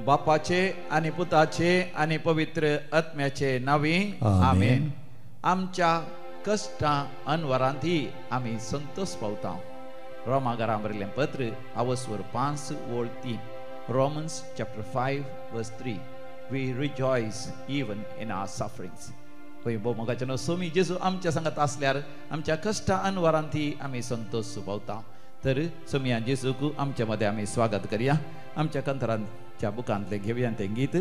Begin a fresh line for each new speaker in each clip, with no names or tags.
बापाचे आनी पुताचे आनी पवित्र आत्म्याचे नांवी आमेन। आमच्या कश्टां अनवरांती आमी संतोष पावता। रोमाघरां बरयल्लें पत्र आवसवर 5 ओळ 3, Romans chapter 5 verse 3, we rejoice even in our sufferings. पळय भोव मोगाचें सोमी जेजू आमच्या सांगात आसल्यार आमच्या कश्टां अनवरांती आमी संतोष पावता। तर सोमिया जेजूक आमच्या मदें आमी स्वागत करया। आमच्या कंतरांच्या बुकांतलें घेवया तें गीत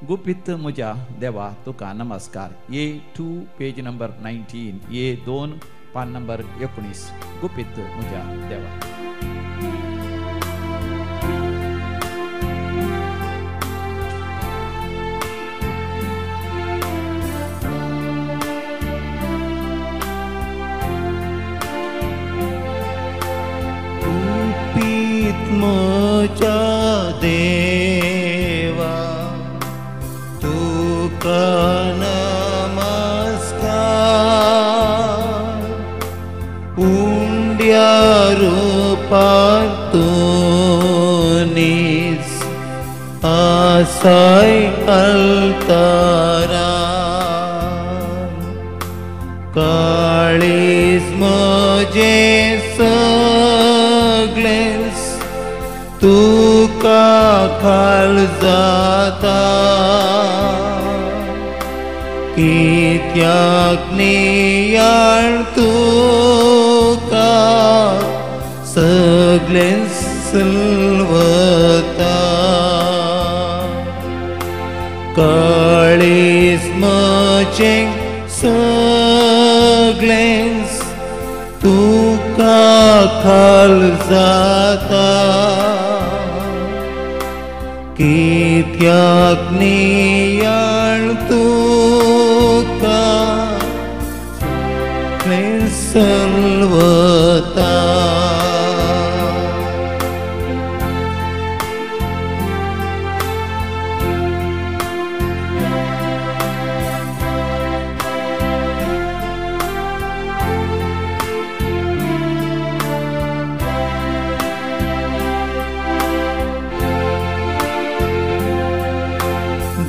गुपीत म्हज्या देवा तुका नमस्कार, A2 page number 19, A2 पान नंबर 19, गुपीत म्हज्या देवा।
म्हज्या देवा तुका नमस्कार, उंड्या रुपार तूं नीस आसाय अल्तारा, काळीज म्हजें सगळें तुका खाल जाता, कित्याक नियाळ तुका सगळें सलवता, काळीज म्हजें सगळें तुका खाल जाता, कित्याक नियाळ तुका सलवता।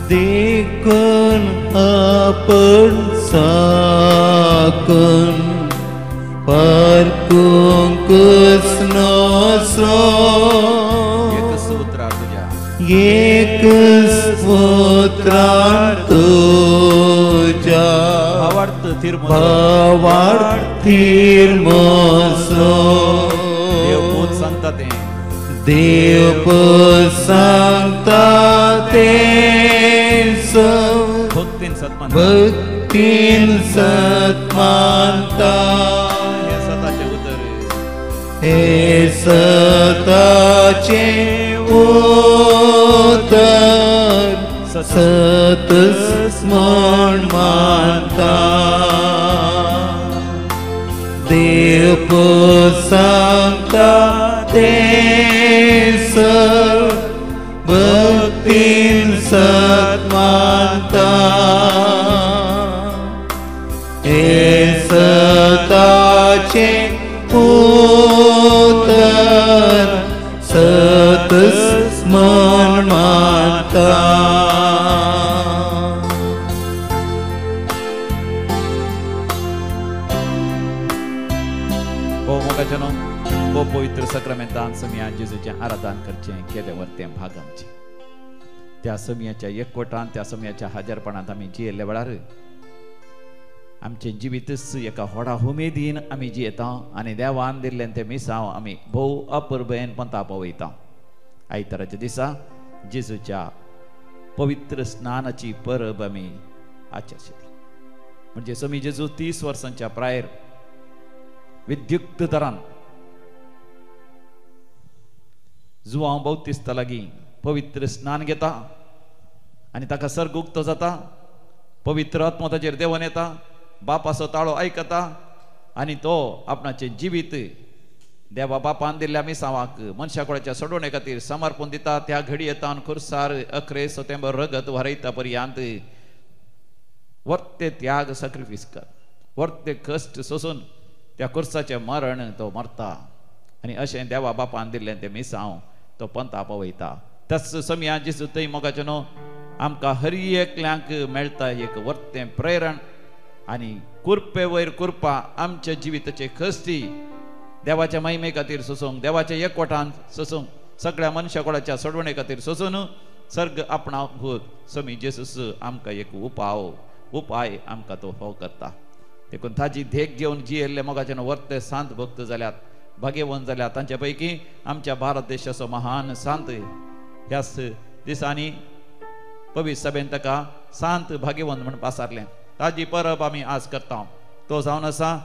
देखून आपण साकून पारकूंक नसो, एक उतरार तुज्या भावार्थ थिरमसो,
देवपूत सांगता तें,
देवपूत सांगता तें
भक्तीन सत्मानता,
भक्तीन सत्मानता,
हें सताचें उतर,
हें सताचें उतर सतच म्हण मानता, देवपूत सांगता तें भक्तीन सत्मानता, हें सताचें उतर सतच म्हण मानता।
भोव मोगाचें भोव पवित्र सक्रमेंतान समिया जेजूचें आराधन करचें केदें व्हरतें भाग आमचें। त्या समयाच्या एकवटान त्या समयाच्या हाजरपणांत आमी जियेल्ल्या वेळार आमचें जिवीतच एका व्हडा उमेदीन आमी जियेता आनी देवान दिल्लें तें मिसांव आमी भोव अपुरबेन पंता पावयता। आयताराच्या दिसा जेजूच्या पवित्र स्नानाची परब आमी आचरली। म्हणजे समी जेजू 30 वर्सांच्या प्रायर विद्युक्त तरान जुवांव बौतिस्ता लागीं पवित्र स्नान घेता आनी ताका सर्ग उक्तो जाता, पवित्र आत्मो ताचेर देंवन येता, बापाचो ताळो आयकता आनी तो आपणाचें जिवीत देवा बापान दिल्ल्या मिसांवाक मनशा कोळाच्या सोडवणे खातीर समर्पण दिता। त्या घडी येता खुर्सार अखरे सतेंबर रगत वारयता पर्यंत वर्ते त्याग सॅक्रिफायस कर, वर्ते कश्ट सोसून त्या खुर्साचें मरण तो मरता आनी अशें देवा बापान दिल्लें तें मिसांव तो पंता पावयता। त्याच समया जेजू थंय मोगाचें न्हू आमकां हर एकल्यांक मेळटा एक वर्तें प्रेरण आनी कुरपे वयर कुरपा आमच्या जिविताचे खस्ती देवाच्या महिमे खातीर सोसूंक, देवाच्या एकवटान सोसूंक, सगळ्या मनशा कोणाच्या सोडवणे खातीर सोसून सर्ग आपणावंक समी जेजूस आमकां एक उपाय आमकां तो हो करता. देखून ताजी देख घेवन जियेल्ले मोगाचे वर्ते सांत भक्त जाल्यात, भाग्यवंत जाल्यात. तांचे पैकी आमच्या भारत देशाचो महान सांत ह्याच दिसांनी पवित्र सभेन ताका सांत भाग्यवंत म्हण पासारलें. ताजी परब आमी आज करता. तो जावन आसा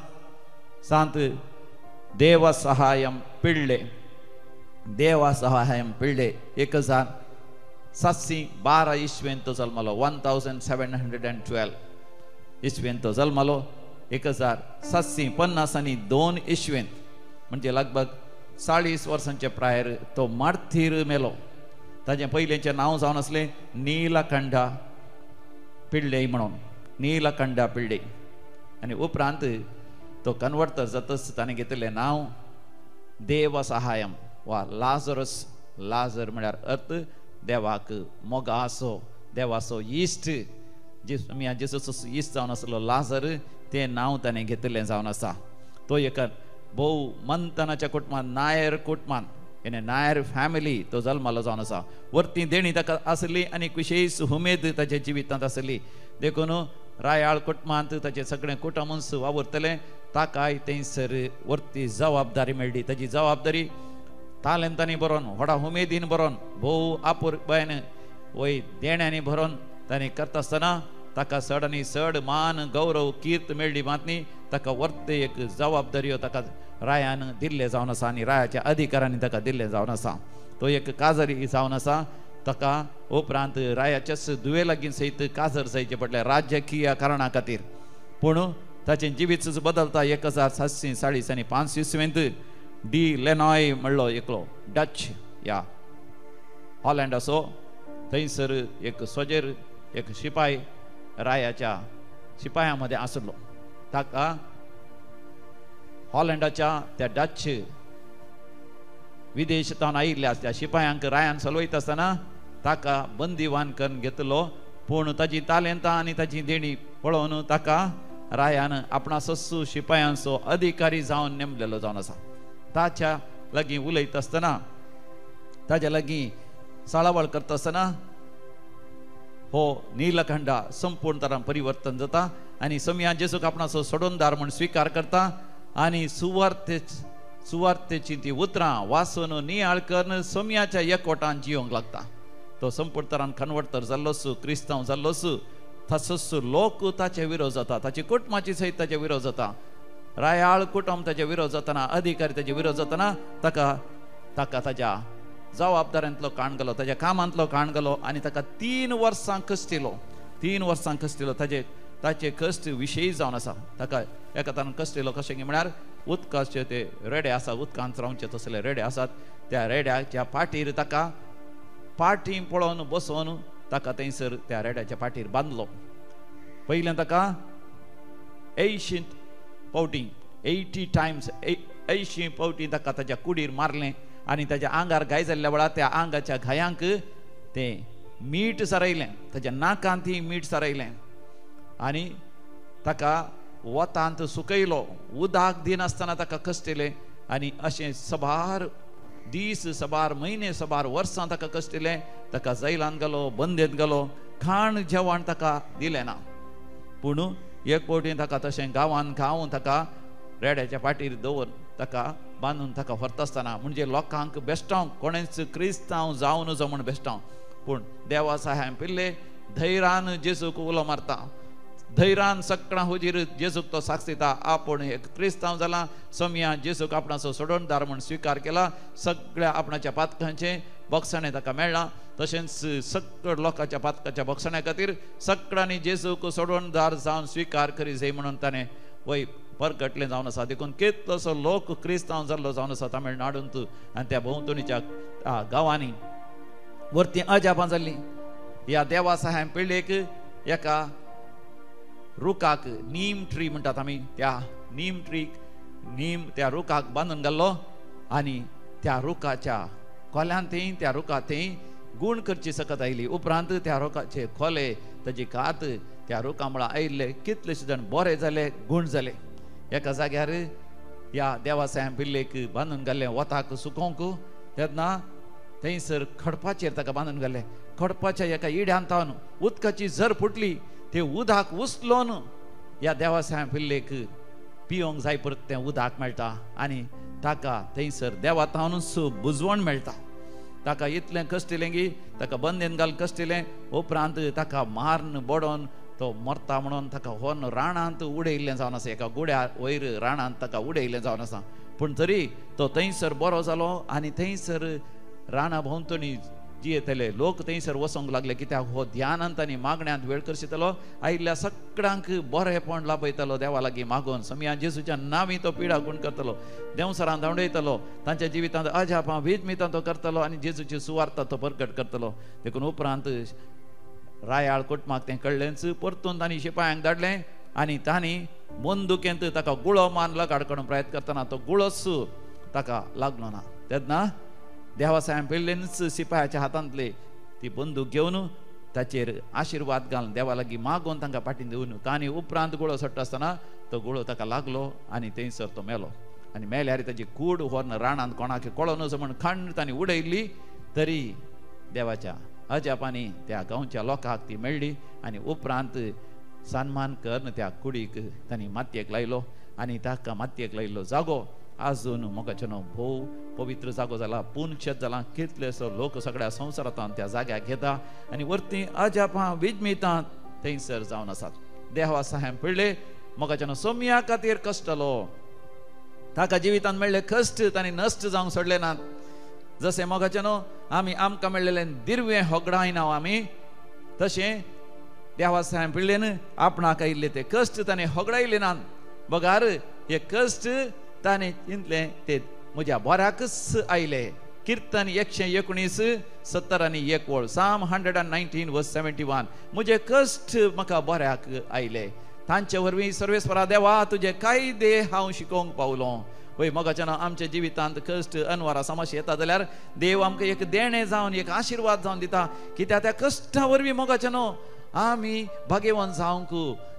सांत देवसहायम पिळ्ळे. देवसहायम पिळ्ळे 1712 इसवेंत तो जल्मलो. 1712 इसवेंत तो जल्मलो. 1752 इसवेंत म्हणजे लगभग 40 वर्सांचे प्रायर तो मार्थीर मेलो. ताजें पयलेंचें नांव जावन आसलें नीलकंठा पिळ्ळे म्हणून, नीलकंठा पिळ्ळे. आनी उपरांत तो कन्वर्ट जातच ताणें घेतिल्लें नांव देवसहायम वा लाजरस. लाजर म्हळ्यार अर्थ देवाक मोगासो, देवाचो इश्ट. जेजूचो इश्ट जावन आसलो लाजर, तें नांव ताणें घेतिल्लें जावन आसा. तो एक भोव मंथनाच्या कुटुंबान, नायर कुटुंबान, यानी नायर फॅमिली तो जल्मालो जावन आसा. वरती देणी ताका आसली आनी विशेश उमेद ताच्या जिवितांत आसली. देखून रायाळ कुटुंबांत ताचें सगळें कुटुंबूच वावुरतलें. ताकाय थंयसर वरती जबाबदारी मेळ्ळी. ताची जबाबदारी तालेंतांनी बरोवन, व्हडा उमेदीन बरोवन, भोव आपुरबायन वय देण्यांनी भरोवन ताणें करता आसतना ताका चड आनी चड मान गौरव कीर्त मेळ्ळी. मात न्ही ताका वर्ते एक जबाबदारी ताका रायान दिल्लें जावन आसा आनी रायाच्या अधिकारांनी ताका दिल्लें जावन आसा. तो एक काजरी जावन आसा. ताका उपरांत रायाच्याच दुवे लागीं सयत काजर जायचें पडलें राजकीय कारणा खातीर. पूण ताचें जिवीत बदलता. 1740 आनी 5 इसवेंत डी लेनॉय म्हणलो एकलो डच या हॉलँडाचो थंयसर एक सोजेर एक शिपाय रायाच्या शिपायां मदें आसलो. ताका हॉलँडाच्या त्या डच विदेशांत आयिल्ल्या त्या शिपायांक रायान चलयता आसतना ताका बंदीवान करून घेतलो. पूण ताजी तालेंतां आनी ताजी देणी पळोवन ताका रायान आपणा सस्सू शिपायांचो अधिकारी जावन नेमलेलो जावन आसा. ताच्या लागीं उलयता आसतना, ताच्या लागीं साळावळ करता आसतना हो नीलखंडा संपूर्ण तरान परिवर्तन जाता आनी समया जेजूक आपणाचो सोडोनदार म्हूण स्विकार करता आनी सुवार्थेची ती उतरां वाचून नियाळ करून समयाच्या एकवटान जियोंक लागता. तो संपूर्ण तरान कन्वर्ट तर जाल्लोच, क्रिस्तांव जाल्लोच. तसोच लोक ताचे विरोध जाता, ताची कुटुंबाची सयत ताचे विरोध जाता, रायाळ कुटुंब ताचे विरोध जातना, अधिकारी ताचे विरोध जातना ताका ताका ताच्या जबाबदाऱ्यांतलो काण गेलो, ताच्या कामांतलो काण गेलो आनी ताका 3 वर्सां कश्टिलो. 3 वर्सां कश्टिलो. ताचे ताचे कश्ट विशयी जावन आसा. ताका एका तान कश्टिलो कशें म्हळ्यार उदकाचे ते रेडे आसा, उदकांत रावचे तसले रेडे आसात, त्या रेड्याच्या पाटीर ताका पाटी पळोवन बसोवन ताका थंयसर त्या रेड्याच्या पाटीर बांदलो. पयलें ताका 80 पावटी, 80 टायम्स, 80 पावटी ताका ताच्या कुडीर मारलें आनी ताच्या आंगार घाय जाल्ल्या वेळार त्या आंगाच्या घायांक तें मीठ सारयलें, ताच्या नाकांत मीठ सारयलें आनी ताका वतांत सुकयलो. उदक दिनासतना ताका कश्टिलें आनी अशें सबार दीस, सबार म्हयने, सबार वर्सां ताका कश्टिलें. ताका जैलान गेलो, बंदेंत गेलो, खाण जेवण ताका दिलें ना. पूण एक फावटी ताका तशें गांवान गांव ताका रेड्याच्या पाटीर दवर ताका बांदून ताका व्हरता आसतना म्हणजे लोकांक बेश्टांव, कोणेच क्रिस्तांव जावन नजो म्हूण बेश्टांव, पूण देवा साहाय्यान पिल्ले धैर्यान जेजूक उलो मारता, धैर्यान सगळ्यां हुजीर जेजूक तो साक्ष दिता, आपूण एक क्रिस्तांव जाला, समया जेजूक आपणाचो सोडणदार म्हूण स्विकार केला, सगळ्या आपणाच्या पातकांचें बक्षाणें ताका मेळ्ळां, तशेंच सगळ्या लोकांच्या पातकाच्या बक्षाण्या खातीर सगळ्यांनी जेजूक सोडणदार जावन स्विकार करी जाय म्हणून ताणें वय परगटलें जावन आसा. देखून कितलोसो लोक क्रिस्तांव जाल्लो जावन आसा तामिळनाडूंत आनी त्या भोंवतणीच्या गांवांनी. वरती अजापां जाल्लीं. ह्या देवा साहाय्यान पिळ्ळेक एका रुखाक, नीम ट्री म्हणटात आमी, त्या नीम ट्रीक, नीम त्या रुखाक बांदून घाल्लो आनी त्या रुखाच्या कोल्यांत थंय, त्या रुखा थंय गूण करची सकत आयली. उपरांत त्या रोखाचे खोले ताजी कात त्या रोखा मुळां आयिल्ले कितलेशे जाण बरे जाले, गूण जाले. एका जाग्यार ह्या देवासाहेब पिल्लेक बांदून घाल्लें वताक सुकोवंक, तेन्ना थंयसर खडपाचेर ताका बांदून घाल्लें. खडपाच्या एका इड्यान तावन उदकाची झर फुटली, ते उदक उचलोन ह्या देवासाहेब पिल्लेक पिवंक जाय परत तें उदक मेळटा आनी ताका थंयसर देवा तावनूच बुजवण मेळटा. ताका इतलें कश्टिलें की ताका बंदेन घालून कश्टिलें. उपरांत ताका मारून बडोवन तो मरता म्हणून ताका व्हरून राणांत उडयल्लें जावन आसा, एका गुड्या वयर राणांत ताका उडयल्लें जावन आसा. पूण तरी तो थंयसर बरो जालो आनी थंयसर राणा भोंवतणी जियेतले लोक थंयसर वचोंक लागले, कित्याक हो ध्यानांत आनी मागण्यांत वेळ करशितलो, आयिल्ल्या सगळ्यांक बरेपण लाभयतलो देवा लागीं मागून. समया जेजूच्या नांवी तो पिडा गूण करतलो, देंवसरान धांवडयतलो, तांच्या जिवितांत अजापां विजमितां तो करतलो आनी जेजूची सुवार्ता तो प्रकट करतलो. देखून उपरांत रायाळ कुटुंबाक तें कळ्ळेंच, परतून तांणी शिपायांक धाडलें आनी तांणी बंदुकेंत ताका गुळो मान लगाड काडून प्रयत्न करतना तो गुळोच ताका लागलो ना. तेन्ना देवासाहेब पिल्लेनच शिपायाच्या हातांतले ती बंदूक घेवन ताचेर आशिर्वाद घालून देवा लागीं मागून तांकां फाटीन दिवन तांणी उपरांत गुळो सोडटा आसतना तो गुळो ताका लागलो आनी थंयसर तो मेलो. आनी मेल्यार ताची कूड व्हरून राणांत कोणाक कळो नजो म्हण खांड तांणी उडयल्ली, तरी देवाच्या अजापांनी त्या गांवच्या लोकांक ती मेळ्ळी आनी उपरांत सन्मान करून त्या कुडीक तांणी मातयेक लायलो आनी ताका मातयेक लायिल्लो जागो आजून मोगाचेनो भोव पवित्र जागो जाला, पुनक्षेत जाला. कितलेसो लोक सगळ्या संवसारांत त्या जाग्याक घेता आनी वरती अजापां विजमितां थंयसर जावन आसात. देवा साहेब पडले मोगाच्यानो सोम्या खातीर कश्टलो, ताका जिवितांत मेळ्ळे कश्ट तांणी नश्ट जावंक सोडले नात. जशें मोगाच्यानो आमी आमकां मेळ्ळेलें दिर्वें होगडायना आमी, तशें देवा साहेब पिळ्ळेन आपणाक आयिल्ले ते कश्ट ताणें होगडायले नात, बगार हे कश्ट ताणें चिंतलें ते म्हज्या बऱ्याकच आयले. किर्तन 119 70 आनी 1 वळ, Psalm 119 verse 71. म्हजे कश्ट म्हाका बऱ्याक आयले, तांचे वरवीं सर्वेस्परा देवा तुजे कायदे हांव शिकोवंक पावलो. वय मोगाच्यान आमच्या जिवितांत कश्ट अनवारा समस्या येता जाल्यार देव आमकां एक देणें जावन एक आशिर्वाद जावन दिता, कित्याक त्या कश्टा वरवीं मोगाच्यानो आमी भाग्यवान जावंक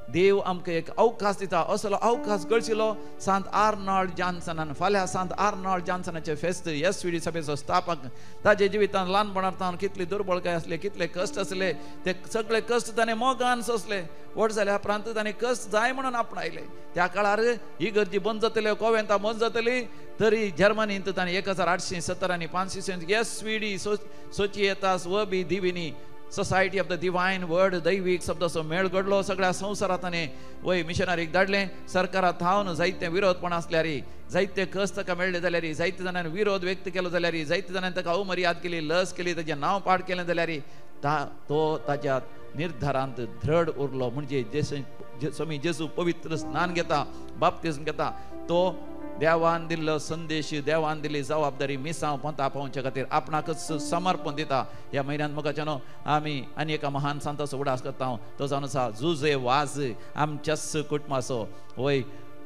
देव आमकां एक अवकाश दिता. असलो अवकाश गळशिलो सांत आर्नॉल्ड जॉन्सनान. फाल्यां सांत आर्नॉल्ड जॉन्सनाचें फेस्त, एस वी डी सभेचो स्थापक. ताजे जिवितांत ल्हानपणांत कितली दुर्बळकाय आसले, कितले कश्ट आसले, ते सगळे कश्ट ताणें मोगान सोंसले. व्हड जाल्या उपरांत ताणें कश्ट जाय म्हणून आपणायले. त्या काळार इगर्जी बंद जातले, कोवेंतां बंद जातली, तरी जर्मनींत ताणें 1870 आनी 500 एस वी डी सोचियेतास व बी दिविनी society of the divine word दैवीक शब्दाचो मेळ घडलो. सगळ्या संवसारांत ताणें वय मिशनरीक धाडलें. सरकारा थावन जायते विरोधपण आसल्यार, जायते कश्ट ताका मेळ्ळे जाल्यार, जायते जाणांनी विरोध व्यक्त केलो जाल्यार, जायते जाणांनी ताका अवमर्याद केली, लस केली, ताचें नांव पाड केलें जाल्यार तो ताच्या निर्धारांत दृढ उरलो. म्हणजे जेसू जेजू पवित्र स्नान घेता, बाप्तिज्म घेता, तो देवान दिल्लो संदेश, देवान दिल्ली जबाबदारी मिसांव पंथा पावोवचे खातीर आपणाकच समर्पण दिता. ह्या म्हयन्यांत मोगाच्यानो आमी आनी एका महान संताचो उडास करता, तो जावन आसा जुजे वाज, आमच्याच कुटुंबाचो. वय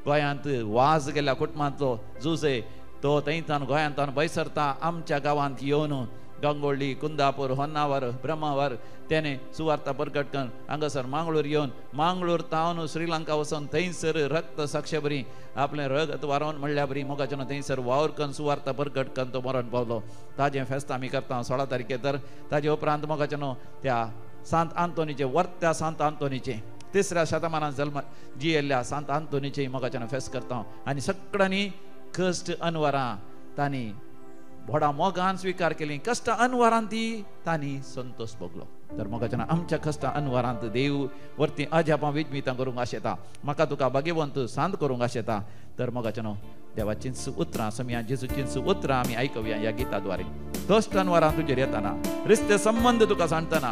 गोंयांत वाज गेल्ल्या कुटुंबांतलो जुजे, तो थंयच्यान गोंयांतल्यान भायसरता आमच्या गांवांत येवन गंगोळ्ळी, कुंदापूर, होन्नावर, ब्रह्मावर तेणे सुवार्ता प्रकट करून हांगासर मांगळूर येवन मांगळूर तावन श्रीलंका वचून थंयसर रक्त साक्ष बरी आपलें रगत वारोवन म्हणल्या बरी मोगाच्यान थंयसर वावर करून सुवार्ता प्रकट करून तो मरण पावलो. ताजें फेस्त आमी करता 16 तारखे. तर ताजे उपरांत मोगाच्यान त्या सांत आंतोनीचें, वर्त्या सांत आंतोनीचें, तिसऱ्या शतमानात जल्म जियेल्ल्या सांत आंतोनीचें मोगाच्यान फेस्त करता. आनी सगळ्यांनी कश्ट अनवरां तांणी व्हडा मोगान स्विकार केली, कश्ट अनवरांत ती तांणी संतोष भोगलो. तर मोगाच्यान आमच्या कश्ट अनवरांत देव वरती अजापां विजमितां करूंक आशेता, म्हाका तुका भाग्यवंत सांत करूंक आशेता. तर मोगाच्यान देवाचींच उतरां, समिया जेजूचींच उतरां आमी आयकुया ह्या गिता द्वारे. कश्ट अनवरां तुजेर येताना, रिस्ते संबंद तुका सांगतना,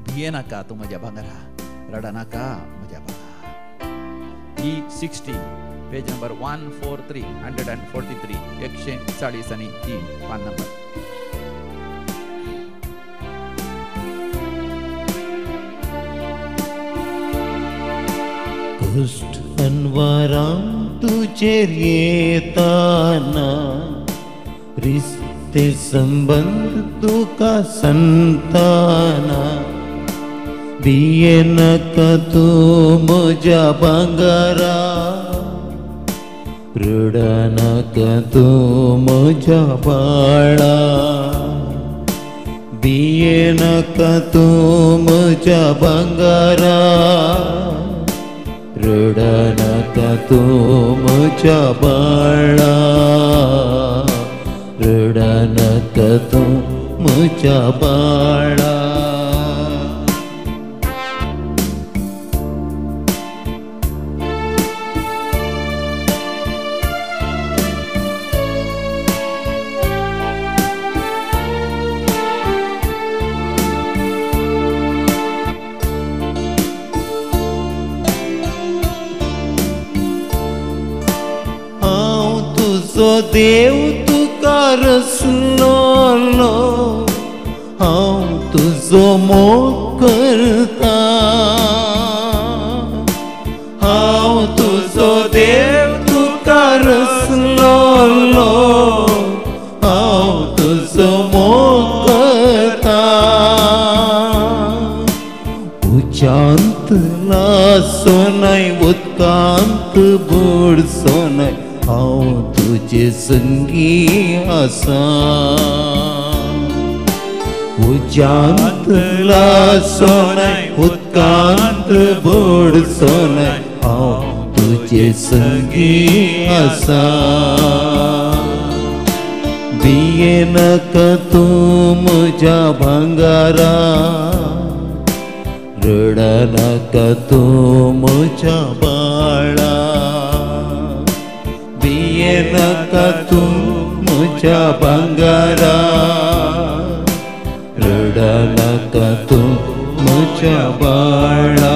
भिये नाका तूं म्हज्या भांगरा, रडनाका म्हज्या भांगरा. ही 60 पेज नंबर 143, 143, 140 आणि 3 पान नंबर.
कश्ट अनवरां तुजेर येताना, रिस्ते रिश्ते संबंध तुका संताना दिये नाका तूं म्हज्या भांगरा रडनाका तूं म्हज्या बाळा दिये नाका तूं म्हज्या भांगरा रडनाका तूं म्हज्या बाळा रडनाका तूं म्हज्या बाळा। देव तुका रसलोलो हांव तुजो मोग करता हांव तुजो देव तुका रसलोलो हांव तुजो मोग करता। उच्चांत लासोनाय उदकांत बुडसोनाय हांव तुजे संगी आसा उज्यांत लासोनाय उदकांत बुडसोनाय हांव तुजे संगी आसा। दिये नाका तूं म्हज्या भांगरा रडनाका तूं म्हज्या बाळा दिये नाका तूं म्हज्या भांगरा रडनाका तूं म्हज्या बाळा।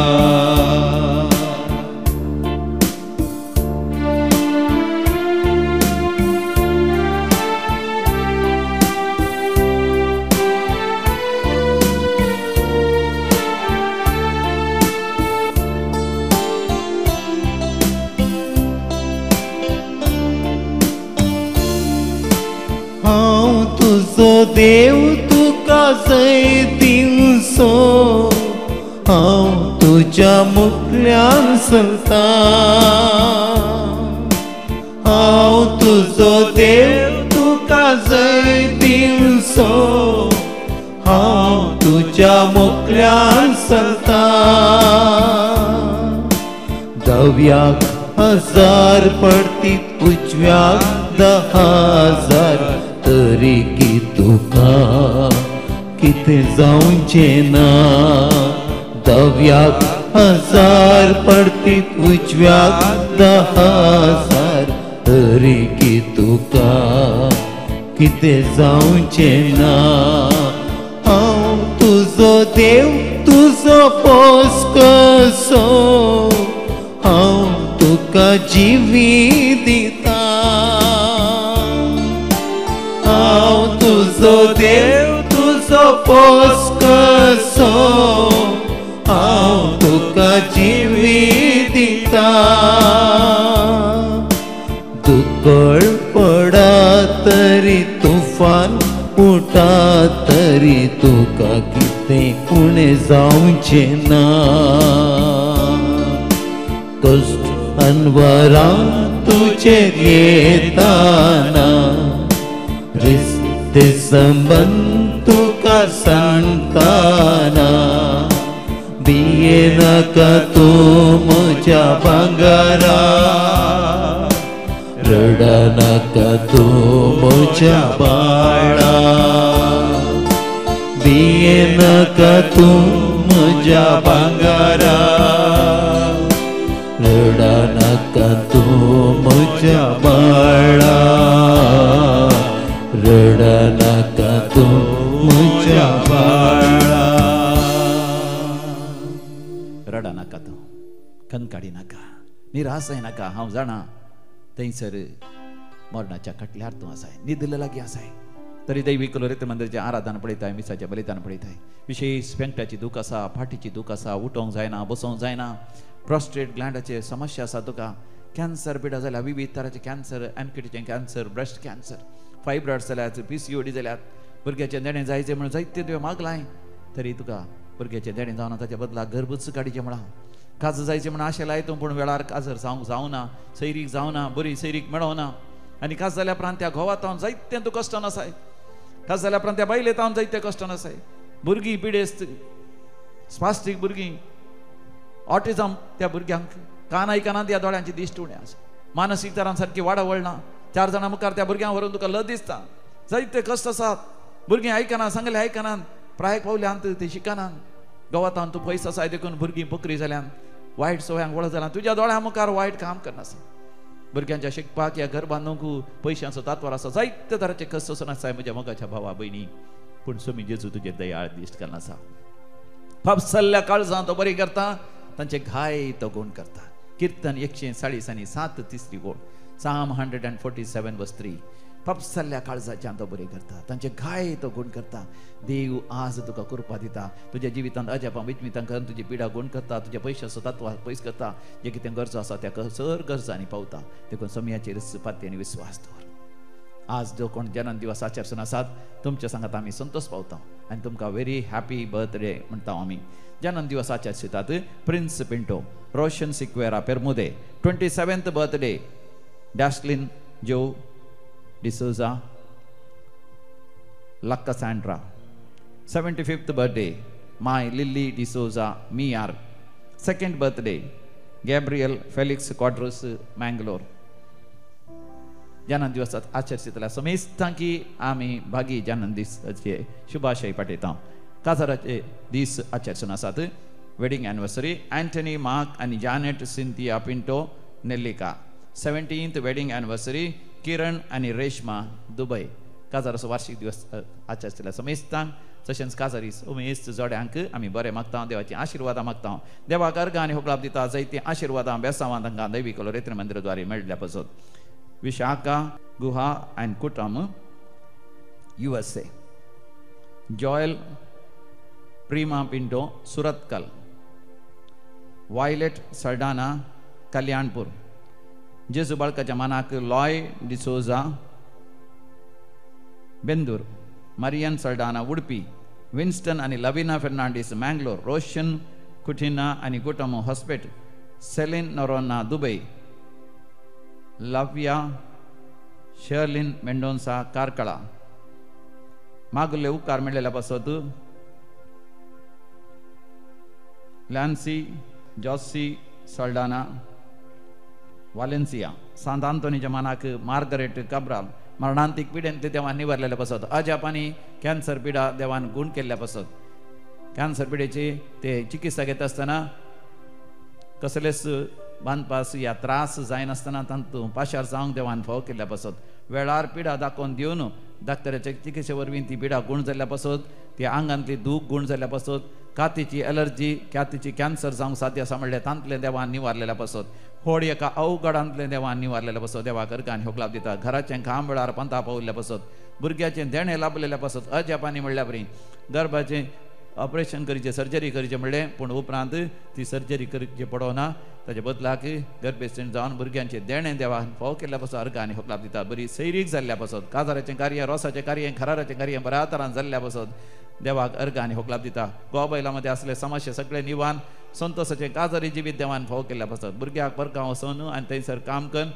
देव तुका जैतिनसो हांव तुज्या मुखल्यान चलता हांव तुजो देव तुका जैतिनसो हांव तुज्या मुखल्यान चलता। दव्याक 1000 पडतीत उजव्याक 10,000 तरी की तुका कितें जावचें ना दव्याक 1000 पडतीत उजव्याक 10,000 तरी की तुका कितें जावचें ना। हांव तुजो देव तुजो पोस कसो हांव तुका जिवी दिता हांव तुजो देव तुजो पोस कसो हांव तुका जिवी दिता। दुकळ पडा तरी तुफान उठा तरी तुका कितें उणें जावचें ना कश्ट अनवरां तुजेर येताना रिश्ते संबंध तुका सांगताना दिये नाका तूं म्हज्या भांगरा रडनाका तूं म्हज्या बाळा दिये नाका तूं म्हज्या भांगरा रडनाका तूं म्हज्या बाळा रडनाका तूं म्हज्या बाळा।
रडनाका तूं कनकाडी नाका निराश नाका हांव जाणा थंयसर मरणाच्या खटल्यार तूं आसाय न्हिदले लागीं आसाय तरी दैवीक लोरेत मंदिराचें आराधन पळयताय मिसाचें बलिदान पळयताय विशेष पेंकट्याची दूख आसा फाटीची दूख आसा उठोवंक जायना बसोवंक जायना प्रोस्टेट ग्लँडाचे समस्या आसा तुका कॅन्सर पिडा जाल्या विविध तराचे कॅन्सर एनकिटीचें कॅन्सर ब्रेस्ट कॅन्सर फायब्रॉइड्स जाल्यात, PCOD जाल्यात, भुरग्याचें देणें जायचें म्हणून जायतें तुवें मागलां तरी तुका भुरग्याचें देणें जावना, ताच्या बदला गर्भच काडचें म्हळां. काजर जायचें म्हणून आशें लायता पूण वेळार काजर जावंक जावना, सैरीक जावना, बरी सैरीक मेळना. आनी काज जाल्या उपरांत त्या घोवा तावन जायतें तूं कश्टान आसाय, काज जाल्या उपरांत त्या बायले तावन जायतें कश्टान आसाय. भुरगीं पिडेस्त, स्पास्टीक भुरगीं, ऑटिजम त्या भुरग्यांक कान आयकना, त्या दोळ्यांची दिश्ट उणें आसा, मानसीक तरान सारकी वाडावळ ना, 4 जाणां मुखार त्या भुरग्यांक व्हरून तुका लज दिसता. जायते कश्ट आसात, भुरगीं आयकना, सांगलें आयकनात, प्रायक पावल्यान ते शिकनात, गोवातान तूं पयस आसाय देखून भुरगीं बकरी जाल्यान, वायट सवयांक वळख जाल्यान, तुज्या दोळ्यां मुखार वायट काम करनासा. भुरग्यांच्या शिकपाक या घर बांदूंक पयशांचो तात्वार आसा, जायते तरांचे कश्ट सोसून आसाय म्हज्या मोगाच्या भावा भयणी. पूण स्वामी जेजू तुजे दयाळ दिश्ट करनासा. फापसल्ल्या काळजां तो बरी करता, तांचे घाय तो गुण करता. किर्तन 140 आनी 7 तिसरी ओळ, Psalm 147 verse 3. फापसल्ल्या काळजाच्यान तो बरी करता, तांचे घाय तो गुण करता. देव आज तुका कृपा दिता, तुज्या जिवितांत अजापां विचमितां करून तुजी पिडा गुण करता, तुज्या पयशाचो तत्व पयस करता, जे कितें गरजो आसा त्या सर गरजांनी पावता. देखून समयाचेर पाती आनी विस्वास दवर. आज जो कोण जन्म दिवस आचरसून आसात तुमच्या सांगात आमी संतोष पावता आनी तुमकां व्हेरी हॅपी बर्थडे म्हणटा आमी. जन्म दिवस आचरितात Prince Pinto, Roshan Sequeira Permude, 27th birthday Dashlin Joe D'Souza Lakkasandra, 75th birthday my Lily D'Souza Miyar, 2nd birthday Gabriel Felix Quadros Mangalore. जन्म दिवसात आचरितल्या समेस्तांकी आमी भागी जन्म दिसाचे शुभाशय पाठयता. काजाराचे दीस आचरिसून आसात वेडिंग एनिवर्सरी अँटनी मार्क आनी Janet Cynthia Pinto Nellika, 17th wedding anniversary Kiran आनी रेशमा दुबय. काजाराचो वार्षिक दिवस आचरितल्या समेस्तांक तशेंच काजारी समेस्त जोड्यांक आमी बरें मागता, देवाची आशिर्वादां मागता. देवाक अर्घां आनी होगळाप दिता, जायतीं आशिर्वादां बेसांवां तांकां दैवीक लोरेत्र मंदिरद्वारे मेळिल्ल्या पासत. Vishaka Guha and Kutam USA, Joel Prema Pinto Surathkal, Violet Saldanha Kalyanpur, Jesu बाळकाच्या मानाक Loy D'Souza Bendur, Marian Saldanha Udupi, Winston आनी लविना फेर्नांडीस मँगलोर, रोशन कुठिना आनी कुटम Hospet, Celine Noronha Dubai, Lavya Sherlin Mendonca Karkala. मागुल्ले उपकार मेळ्ळेल्या पासत लॅन्सी जॉसी सल्डाना वालेन्सिया, सांत आंतोनीच्या मानाक मार्गरेट काब्राल. मरणांतीक पिडेन ते देवान निवारलेल्या पासत. अजाप आनी कॅन्सर पिडा देवान गुण केल्ल्या पासत. कॅन्सर पिडेची ते चिकित्सा घेता आसतना कसलेच बांदपास या त्रास जायनासतना तांतूं पाशार जावंक देवान फावो केल्ल्या पासत. वेळार पिडा दाखोवन दिवन डाक्टराच्या चिकित्से वरवीं ती पिडा गुण जाल्ल्या पासत, ती आंगांतली दूख गुण जाल्ल्या पासत, कातीची एलर्जी, कातीची कॅन्सर जावंक साध्य आसा म्हणल्यार तांतलें देवान निवारलेल्या पासत. होड एका अवघडांतलें देवान निवारलेल्या पासत देवाक अर्घां आनी होगलाप दिता. घराचें काम वेळार पंता पावल्ल्या पासत, भुरग्याचें देणें लाभलेल्या पासत, अजापांनी म्हणल्या बरी गर्भाचें ऑपरेशन करचें, सर्जरी करचें म्हणलें पूण उपरांत ती सर्जरी करची पडना, ताच्या बदलाक गर्भेस्तीण जावन भुरग्यांचें देणें देवान फावो केल्ल्या पासत अर्घां आनी होगलाप दिता. बरी सैरीक जाल्ल्या पासत, काजाराचें कार्य, रोसाचें कार्य, खराराचें कार्य बऱ्या तरान जाल्ल्या पासत देवाक अर्घां आनी होगलाप दिता. गोवा बैला मदें आसले समस्या सगळे निवान संतोषाचें काजारी जिवीत देवान फावो केल्ल्या पासत. भुरग्याक परगांव वचून आनी थंयसर काम करून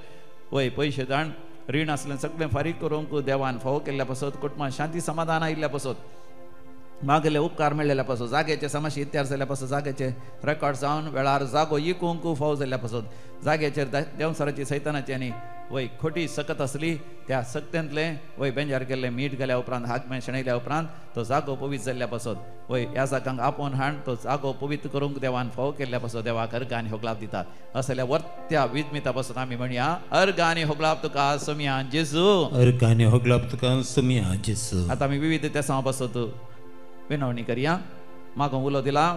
वय पयशे जाण रीण आसलें सगळें फारीक करूंक देवान फावो केल्ल्या पासत. कुटुंबान शांती समाधान आयिल्ल्या पासत, मागले उपकार मेळ्ळेल्या पासत, जाग्याचे समस्या इत्यार जाल्ल्या पासत, जाग्याचे रेकॉर्ड जावन वेळार जागो इकूंक फावो जाल्ल्या पासत, जाग्याचेर देवसराची सैतानाची आनी वय खोटी सकत आसली त्या सक्तेंतलें वय बेंजार केल्लें मीठ गेल्या उपरांत हागमें शेणयल्या उपरांत तो जागो पवित्र जाल्ल्या पासत वय ह्या जागांक आपोवन हाण तो जागो पवित्र करूंक देवान फावो केल्ल्या पासत देवाक अर्घां आनी होगलाप दितात. असल्या वर्त्या विजमिता पासत आमी म्हणया अर्घां आनी होगलाप तुका सोमया जेजू,
अर्घां आनी होगलाप तुका सोमया जेजू.
आतां आमी विविध तेसांव पासत विनवणी करया. मागूंक उलो दिला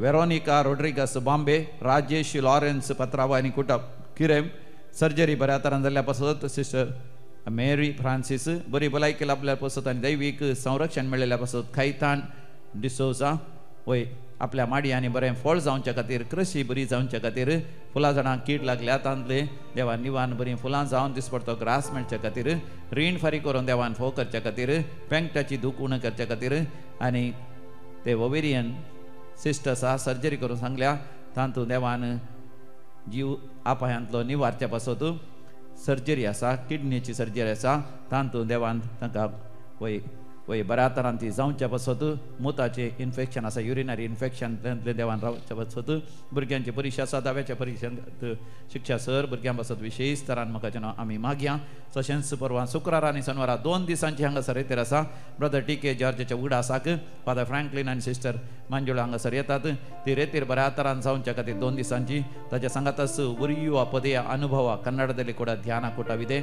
वेरोनिका रोड्रिगस बॉम्बे, राजेश लॉरेन्स पत्रावा आनी कुटप किरेम, सर्जरी बऱ्या तरान जाल्ल्या पासत सिस्टर मेरी फ्रांसीस, बरी भलायकी लाभल्या पासत आनी दैवीक संरक्षण मेळिल्ल्या पासत खैतान डिसोजा वय आपल्या माडयांनी बरें फळ जावच्या खातीर, कृशी बरी जावच्या खातीर, फुलां झाडां कीड लागल्या तांतले देवान निवान बरीं फुलां जावन दिसपडतो ग्रास मेळच्या खातीर, रीण फारीक करून देवान फोव करच्या खातीर, पेंकटाची दूख उणें करच्या खातीर आनी ते ओवेरियन सिस्ट आसा सर्जरी करून सांगल्या तातूंत देवान जीव आपायांतलो निवारच्या पासत सर्जरी आसा, किडनीची सर्जरी आसा तातूंत देवान तांकां वय वय बऱ्या तरान ती जावच्या पासत, मुताचें इन्फेक्शन आसा युरिनरी इन्फेक्शन तातूंतलें देवान रावच्या पासत, भुरग्यांची परिक्षा आसा दाव्याच्या परिक्षांत शिक्षा सर भुरग्यां पासत विशेष तरान म्हाका आमी मागया. तशेंच परवां शुक्रार आनी शनवारा 2 दिसांची हांगासर येतेर आसा ब्रदर टी के जॉर्जाच्या उगडासाक फादर फ्रँकलीन आनी सिस्टर मंजुळा हांगासर येतात ती रेतीर बऱ्या तरान जावच्या खातीर 2 दिसांची. ताच्या सांगातच उरियुवा पदया अनुभवा कन्नडದಲ್ಲಿ ಕೂಡ ಧ್ಯಾನ ಕೂಟವಿದೆ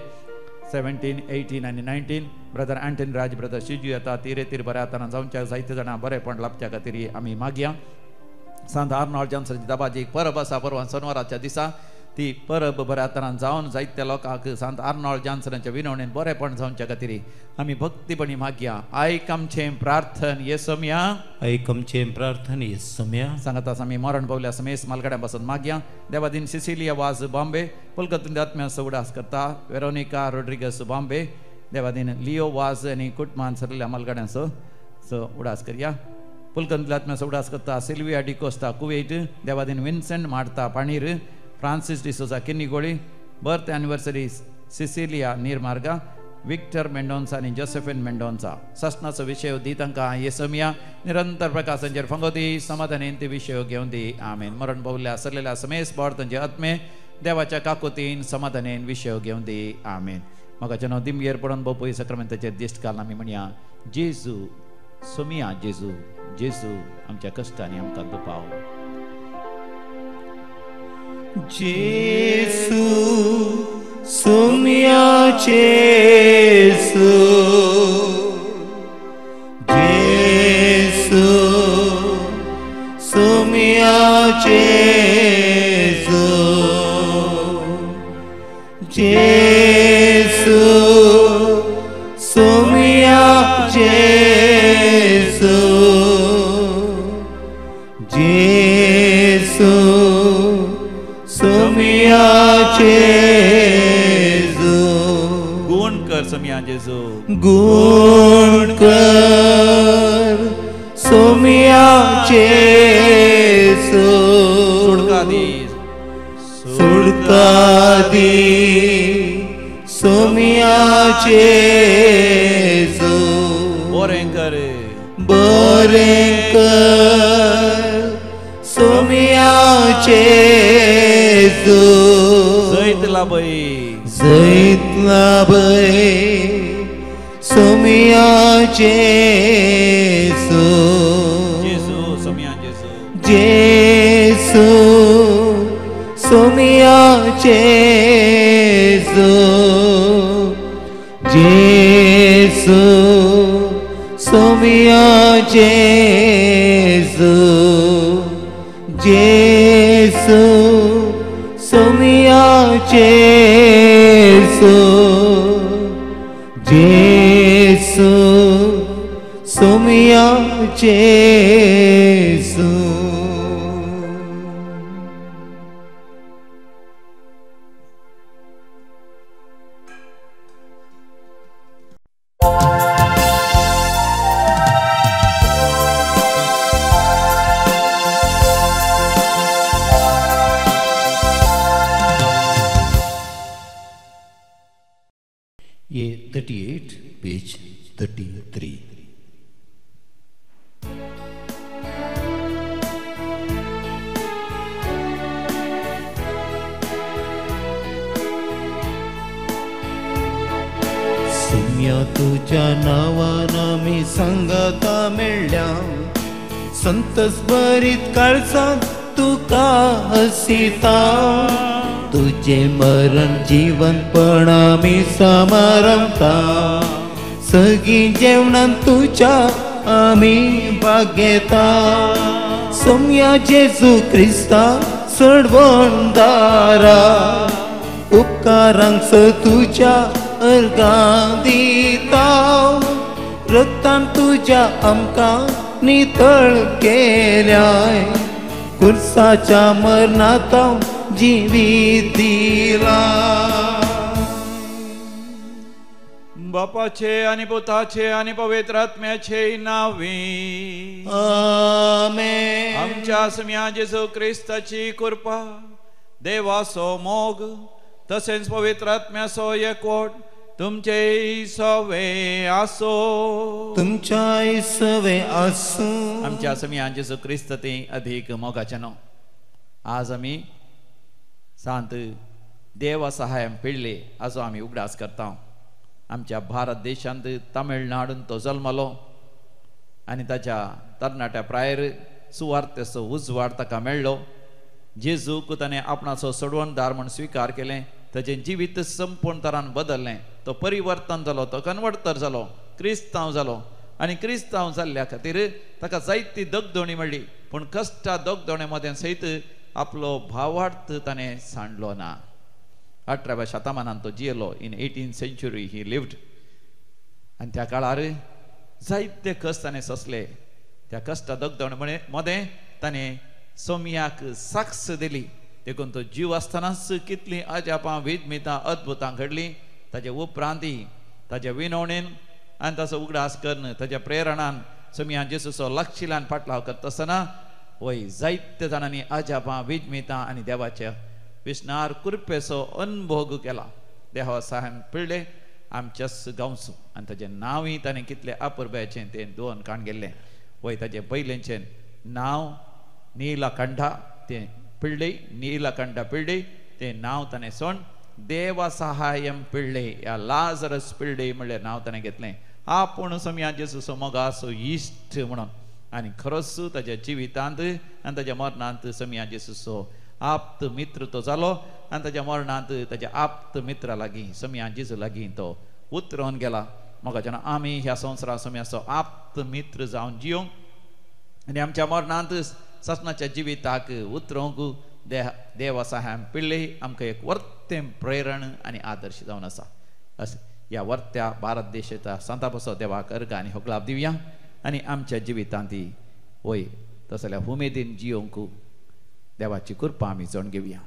17, 18 आनी 19 ब्रदर अँटनी राज ब्रदर शिजू येता ती रेतीर बऱ्या तरान जावच्या जायते जाणां बरेपण लाभच्या खातीर आमी मागया. सांत आर्नॉल्ड जॉन्सनची दबाजी परब आसा परवां शनवाराच्या दिसा ती परब बऱ्या तरान जावन जायत्या लोकांक सांत आर्नॉल्ड जॉन्सनाच्या विनवणेन बरेपण जावच्या खातीर आमी भक्तीपणी मागया. आयक आमचें प्रार्थन येसम्या,
आयक आमचें प्रार्थन येसम्या.
सांगतास आमी मरण पावल्या समेस मालगड्यां पासून मागया. देवादीन सिसिलिया वाज बॉम्बे कोलकाता आत्म्याचो उडास करता वेरोनिका रोड्रिगस बॉम्बे देवादीन लिओ वाज आनी कुटमान सरल्या मालगड्यांचो सो उडास करया. पुलकंतल्या आत्म्याचो उडास करता सिल्विया डिकोस्ता कुवेट देवादीन Vincent Marta Panir Francis D'Souza Kinnigoli birth anniversary Cecilia Nirmarga Victor Mendonca आनी जोसेफिन मेंडोन्सा. ससनाचो विशय दी तांकां येसमिया निरंतर प्रकाशांचेर फंगोती समाधानेन ती विशय घेवन दी. आमेन. मरण पावल्या सरलेल्या समेस बोर तांचे आत्मे देवाच्या काकोतीन समाधानेन विशय घेवन दी. आमेन. म्हाका जेन्ना दिमगेर पडून बोपूय सक्रामेंताचेर दिश्ट घालून आमी म्हणया जेजू सोमिया जेजू जेजू आमच्या कश्टांनी आमकां दुपाव.
जेसू सोमिया जेसू जेसू सोमिया जेसू जेसू सोमिया जेसू जेसू सोमिया जेजू.
गुण कर सोमिया जेजू,
गुण कर सोमिया जेजू.
सुडका दी,
सुडका दी सोमिया जेजू.
बरें कर,
बरें कर सोमिया जेजू.
जैत लाभय,
जैत लाभय सोमिया जेजू.
जेजू सोमिया जेजू,
जेजू सोमिया जेजू जेजू सोमिया जेजू जेसू सोमिया जेसू जेसू सोमिया जेसू. ये 38 पेज 33. सुम्या तुझ्या नावान आमी सांगाता मेळ्ळ्या संतस भरीत काळजांत तुका हसिता. तुझे मरण जीवनपण आमी समारंभता सगळीं जेवणान तुझ्या आमी भाग घेता. सोम्या जेजू क्रिस्ता सडवणदारा उपकारांक स तुझ्या अर्गां दिता. रक्तान तुझ्या आमकां नितळ केल्याय कुर्साच्या मरणांत जिवीत दिला.
बापाचे आनी पुताचे आनी पवित्र आत्म्याचे नांवी
आमेन.
आमच्या सम्या जेजू क्रिस्ताची कृपा, देवाचो मोग तसेच पवित्र आत्म्याचो एकवट तुमचे सवे आसो.
तुमच्या सवे आसो.
आमच्या सम्या जेजू क्रिस्त ते अधिक मोगाचे न्हू. आज आमी सांत देवा सहाय्यान पिडले हाचो आमी उगडास करता. आमच्या भारत देशांत तमिळनाडून तो जल्मलो आनी ताच्या तरणाट्या प्रायर सुवार्थेचो उजवाड ताका मेळ्ळो. जेजूक ताणें आपणाचो सोडवणदार म्हूण स्विकार केलें. ताचें जिवीत संपूर्ण तरान बदललें. तो परिवर्तन जालो, तो कन्वर्टर जालो, क्रिस्तांव जालो. आनी क्रिस्तांव जाल्ल्या खातीर ताका जायती दगदोणी मेळ्ळी, पूण कश्टा दगदोणे मदें सयत आपलो भावार्थ ताणें सांडलो ना. 18व्या शतमानान तो जियेलो. In 18th century he lived. आनी त्या काळार जायते कश्ट ताणें सोंसले. त्या कश्टा दगदोणे मदें ताणें सोम्याक साक्ष दिली. देखून तो जीव आसतनाच कितलीं अजापां विदमितां अद्भुतां घडलीं. ताजे उपरांती ताज्या विनवणेन आनी ताचो उगडास करून ताज्या प्रेरणान सोम्या जेजूचो लागशिल्ल्यान फाटलाव करता आसतना वय जायते जाणांनी अजापां विदमितां आनी देवाच्या विष्णार कृपेचो अनभोग केला. देवा साहेब पिळ्ळे आमच्याच गांवचो आनी ताजें नांवूय ताणें कितलें अपुरबायेचें तें दोन काण गेल्लें. वय ताजें पयलेंचें नांव नीलकंठा तें पिळ्ळे, नीलकंठा पिळ्ळे तें नांव ताणें सोड देवा सहाय्यम पिळ्ळे या लाजरस पिळ्ळे म्हणलें नांव ताणें घेतलें. आपूण सम्या जेजूचो मोगाचो इश्ट म्हणून. आनी खरोच ताज्या जिवितांत आनी ताज्या मरणांत सम्या जेजूचो आप्त मित्र तो जालो. आनी ताज्या मरणांत ताज्या आप्त मित्रा लागीं सम्या जेजू लागीं तो उतरोवन गेला. म्हाका जेन्ना आमी ह्या संवसारा सम्याचो आप्त मित्र जावन जियोंक आनी आमच्या मरणांत सासणाच्या जिविताक उतरोवंक देवा सहाय्यान पिळ्ळे आमकां एक वर्तें प्रेरण आनी आदर्श जावन आसा. अशें ह्या वर्त्या भारत देशाच्या सांता पसो देवाक अर्घ आनी होगलाप दिवया आनी आमच्या जिवितांत वय तसल्या उमेदीन जियोंक देवाची कृपा आमी जाण घेवया.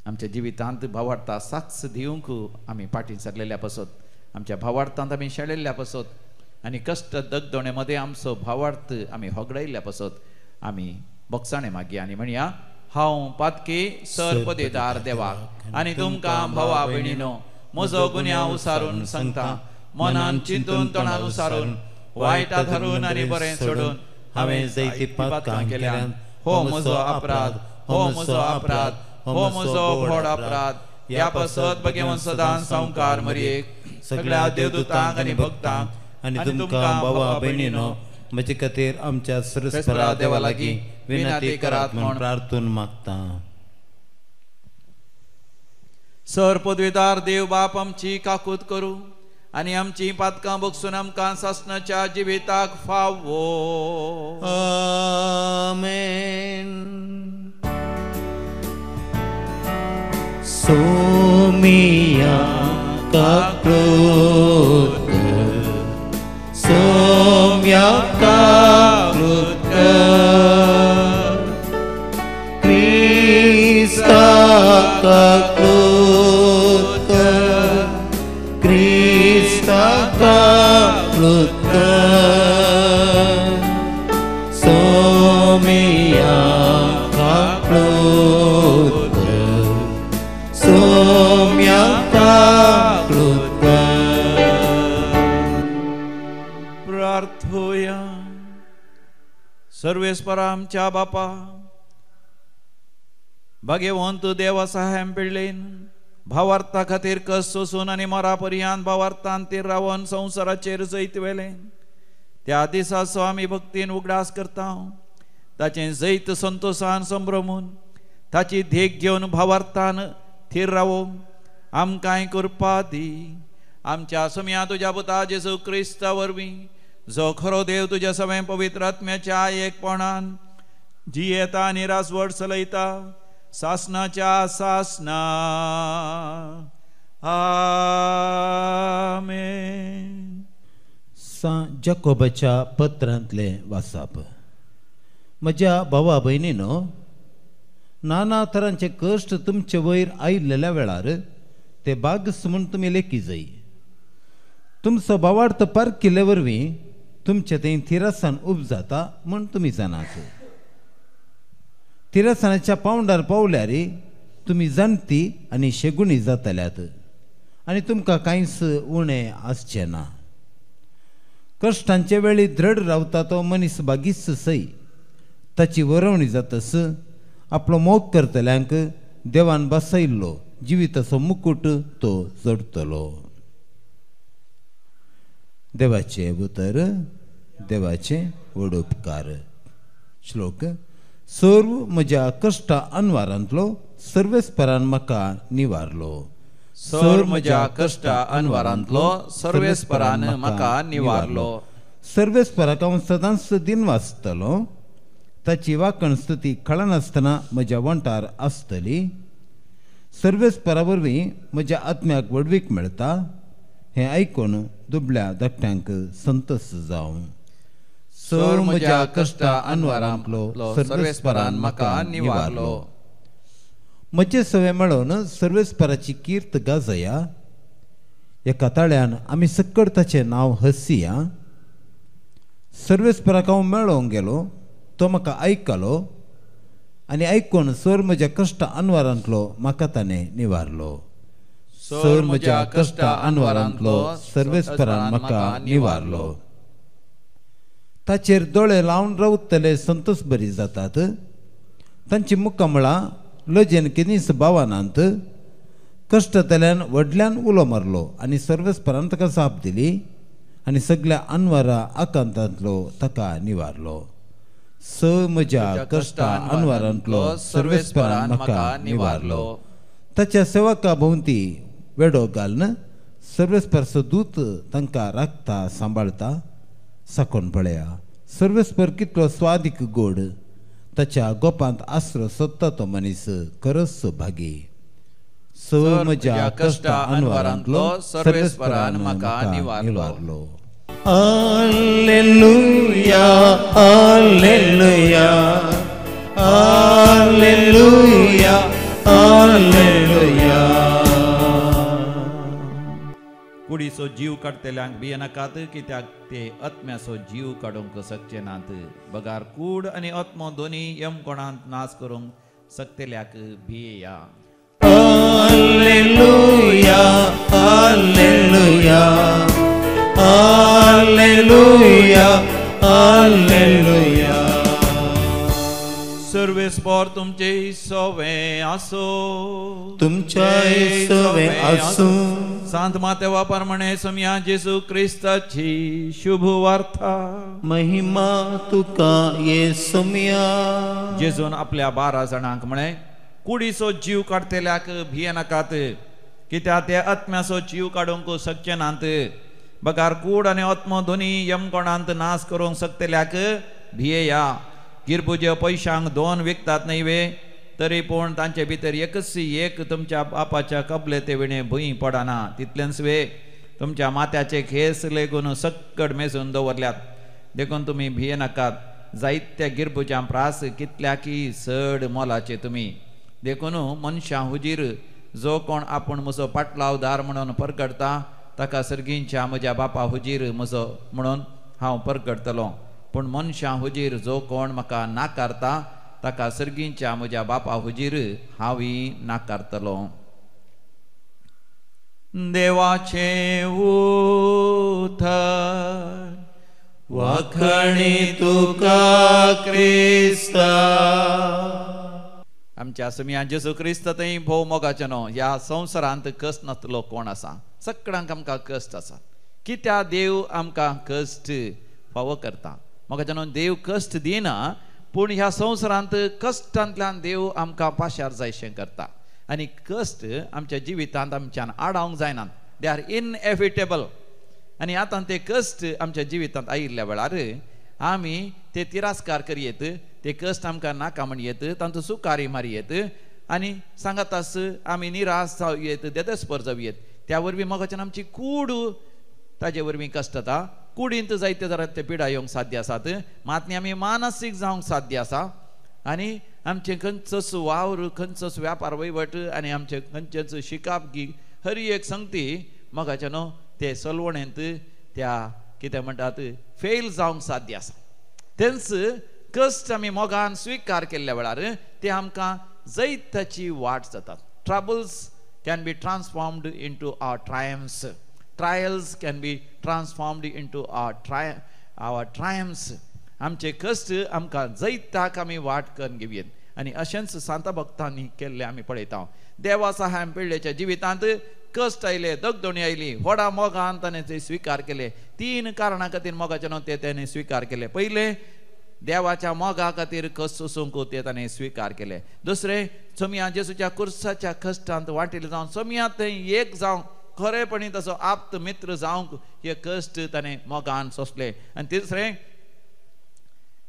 आमच्या जिवितांत भावार्था साक्ष दिवंक आमी फाटीं सरलेल्या पासत, आमच्या भावार्थांत आमी शेळिल्ल्या पासत आनी कश्ट दगदोणे मदें आमचो भावार्थ आमी होगडायल्ल्या पासत आमी बोगसाणे मागया आनी म्हणया, हांव पातकी सर पदेदार देवाक आनी तुमकां भावा भयणीनो म्हजो गुन्यांव उसारून सांगता. मनान चिंतून तोंडान उसारून वायटा धरून आनी बरें सोडून हांवें जायतीं पातकां केल्यान. हो म्हजो अपराध, हो म्हजो अपराध, हो म्हजो व्हड अपराध. ह्या पासत भगवान सदां संवकार मरयेक सगळ्या देवदूतांक आनी भक्तांक
आनी तुमकां भावा भयणीनो म्हजे खातीर आमच्या सर्वेस्परा देवा लागीं विनंती करात म्हूण प्रार्थून मागता.
सर पदवीदार देव बाप आमची काकूत करूं आनी आमची पातकां बगसून आमकां सासणाच्या जिविताक फावो.
आमेन. सोमिया काकूत, सोम्या काकूत, क्रिस्ता काकूत, क्रिस्ता काकूत, सोमिया काकूत, सोम्या काकूत.
प्रार्थोया. सर्वेस्परा आमच्या बापा भाग्यवंत देवा सहाय्यान पिळ्ळेन भावार्था खातीर कस सोसून आनी मरा पर्यंत भावार्थान तीर रावन संवसाराचेर जैत वेलें त्या दिसाचो आमी भक्तीन उगडास करता. ताचें जैत संतोशान संभ्रमून ताची देख घेवन भावार्थान थीर रावोंक आमकांय कृपा दी. आमच्या सम्या तुज्या पुता जेजू क्रिस्ता वरवीं जो खरो देव तुज्या सवें पवित्र आत्म्याच्या एकपणान जियेता आनी राजवट चलयता सासनाच्या सासना. आमेन.
सां जाकोबाच्या पत्रांतले वाचप. म्हज्या भावा भयणीनो, नाना तरांचे कश्ट तुमचे वयर आयिल्ल्या वेळार ते बागस म्हूण तुमी लेखी जाय. तुमचो भावार्थ पारखिल्ले वरवीं तुमचे थंय थिरासान उपजाता म्हूण तुमी जाणात. थिरासानाच्या पावंडार पावल्यार तुमी जाणटी आनी शेगुणी जातल्यात आनी तुमकां कांयच उणें आसचें ना. कश्टांचे वेळी दृढ रावता तो मनीस बागीच सय. ताची वरवणी जातस आपलो मोग करतल्यांक देवान बसयल्लो जिविताचो मुकूट तो जोडटलो. देवाचें उतर, देवाचें व्हड उपकार. श्लोक. सर्व म्हज्या कश्टा अनवारांतलो सर्वेस्परान म्हाका निवारलो.
सर्व म्हज्या कश्टा अनवारांतलो सर्वेस्परान म्हाका निवारलो.
सर्वेस्पराक हांव सदांच दिन वाचतलो. ताची वाकण स्तुती कळनासतना म्हज्या वंठार आसतली. सर्वेस्परा वरवीं म्हज्या आत्म्याक व्हडवीक मेळटा. हें आयकून दुबळ्या धाकट्यांक संतोश जावं.
सर म्हज्या कश्टा अनवारांतलो सर्वेस्परान म्हाका निवारलो.
म्हजे सवे मेळोवन सर्वेस्पराची कीर्त गाजया. एका ताळ्यान आमी सक्कड ताचें नांव हसिया. सर्वेस्पराक हांव मेळोवंक गेलो, तो म्हाका आयकलो आनी आयकून सर म्हज्या कश्टा अनवारांतलो म्हाका ताणें निवारलो.
सर म्हज्या कश्टा अनवारांतलो
सर्वेस्परान म्हाका निवारलो. ताचेर दोळे लावन रावतले संतोष बरी जातात. तांची मुखामळां लजेन केदींच बावानांत. कश्टतल्यान व्हडल्यान उलो मारलो आनी सर्वेस्परान ताका जाप दिली आनी सगल्या अनवारा आकांतांतलो ताका निवारलो. स म्हज्या कश्टा अनवारांतलो सर्वेस्परान म्हाका निवारलो. ताच्या सेवका भोंवती वेडो घालून सर्वेस्पराचो दूत तांकां राखता सांबाळता. साकोन पळया सर्वेस्पर कितलो स्वादीक गोड. ताच्या गोपांत आसरो सोदता तो मनीस खरोच भागी. स म्हज्या कश्टा अनवारांतलो
सर्वेस्परान म्हाका निवारलो.
Alleluia, alleluia, alleluia, alleluia.
कुडीचो जीव काडटल्यांक भियेनाकात, कित्याक ते आत्म्याचो जीव काडूंक शकचे नात. बगार कूड आनी आत्मो दोनी यमकोणांत नाश करूंक शकतल्याक भियेया.
Alleluia, alleluia, alleluia, alleluia.
सर्वेस्पर तुमचे सवे आसो.
तुमच्या सवे आसूं.
सांत मातेवा प्रमाणे समया जेसू क्रिस्ताची शुभ वार्ता.
महिमा तुका येसुम्या.
जेजून आपल्या 12 जाणांक म्हळें, कुडीचो जीव काडटल्याक भियेनाकात, कित्याक ते आत्म्याचो जीव काडूंक शकचे नात. बगार कूड आनी आत्मो दोनी यमकोणांत नाश करूंक शकतल्याक भियेया. गिरबुजे पयशांक 2 विकतात न्हय वे? तरी पूण तांचे भितर एकच एक तुमच्या बापाच्या कबले ते विणे भूंय पडना. तितलेंच वे, तुमच्या माथ्याचे खेस लेगून सक्कड मेजून दवरल्यात. देखून तुमी भियेनाकात. जायत्या गिरबुजां प्रास कितल्याकी चड मोलाचे तुमी. देखून मनशां हुजीर जो कोण आपूण म्हजो पाटलावदार म्हणून परगडटा ताका सर्गींच्या म्हज्या बापा हुजीर म्हजो म्हणून हांव परगडटलो. पूण मनशां हुजीर जो कोण म्हाका नाकारता ताका सर्गींच्या म्हज्या बापा हुजीर हांवूय नाकारतलो. देवाचें उतर.
वाखणी तुका क्रिस्ता.
आमच्या समिया जेजू क्रिस्त थंय भोव मोगाचें न्हू. ह्या संवसारांत कश्ट नासलो कोण आसा? सगळ्यांक आमकां कश्ट आसा. कित्याक देव आमकां कश्ट फावो करता? मोगाचें न्हू, देव कश्ट दिना, पूण ह्या संवसारांत कश्टांतल्यान देव आमकां पाशार जायशें करता. आनी कश्ट आमच्या जिवितांत आमच्यान आडावंक जायनात. They are inevitable. आनी आतां ते कश्ट आमच्या जिवितांत आयिल्ल्या वेळार आमी ते तिरस्कार करयेत, ते कश्ट आमकां नाका म्हणयेत, तांचो सुकारी मारयेत आनी सांगातास आमी निराश जावयेत, देदस्पर जावयेत. त्या वरवीं मोगाच्यान आमची कूड ताजे वरवीं कश्ट जाता कुडींत जायते जाल्यार ते पिडा येवंक साध्य आसात, मात आमी मानसीक जावंक साध्य आसा आनी आमचें खंयचोच वावर, खंयचोच व्यापार वयवट आनी आमचें खंयचेच शिकाप गी हर एक संगती मोगाचें न्हू ते सलवणेंत त्या कितें म्हणटात फेल जावंक साध्य आसा. तेंच कश्ट आमी मोगान स्विकार केल्ल्या वेळार ते आमकां जैताची वाट जातात. Troubles can be transformed into our triumphs, trials can be transformed into our triumphs. आमचे कश्ट आमकां जैताक आमी वाट करून घेवयेत आनी अशेंच सांता भक्तांनी केल्लें आमी पळयता. देवा सहाय्यान पिळ्ळेच्या जिवितांत कश्ट आयले, दगदोणी आयली, व्हडा मोगान ताणें ते स्विकार केले. 3 कारणां खातीर मोगाचें न्हू ते ताणें स्विकार केले. पयलें, देवाच्या मोगा खातीर कश्ट सोसूंक ते ताणें स्विकार केले. दुसरें, सोमया जेसूच्या कुर्साच्या कश्टांत वांटिल्ले जावन सोमया थंय एक जावंक खरेपणी तसो आप्त मित्र जावंक हे कश्ट ताणें मोगान सोंसले. आनी तिसरें,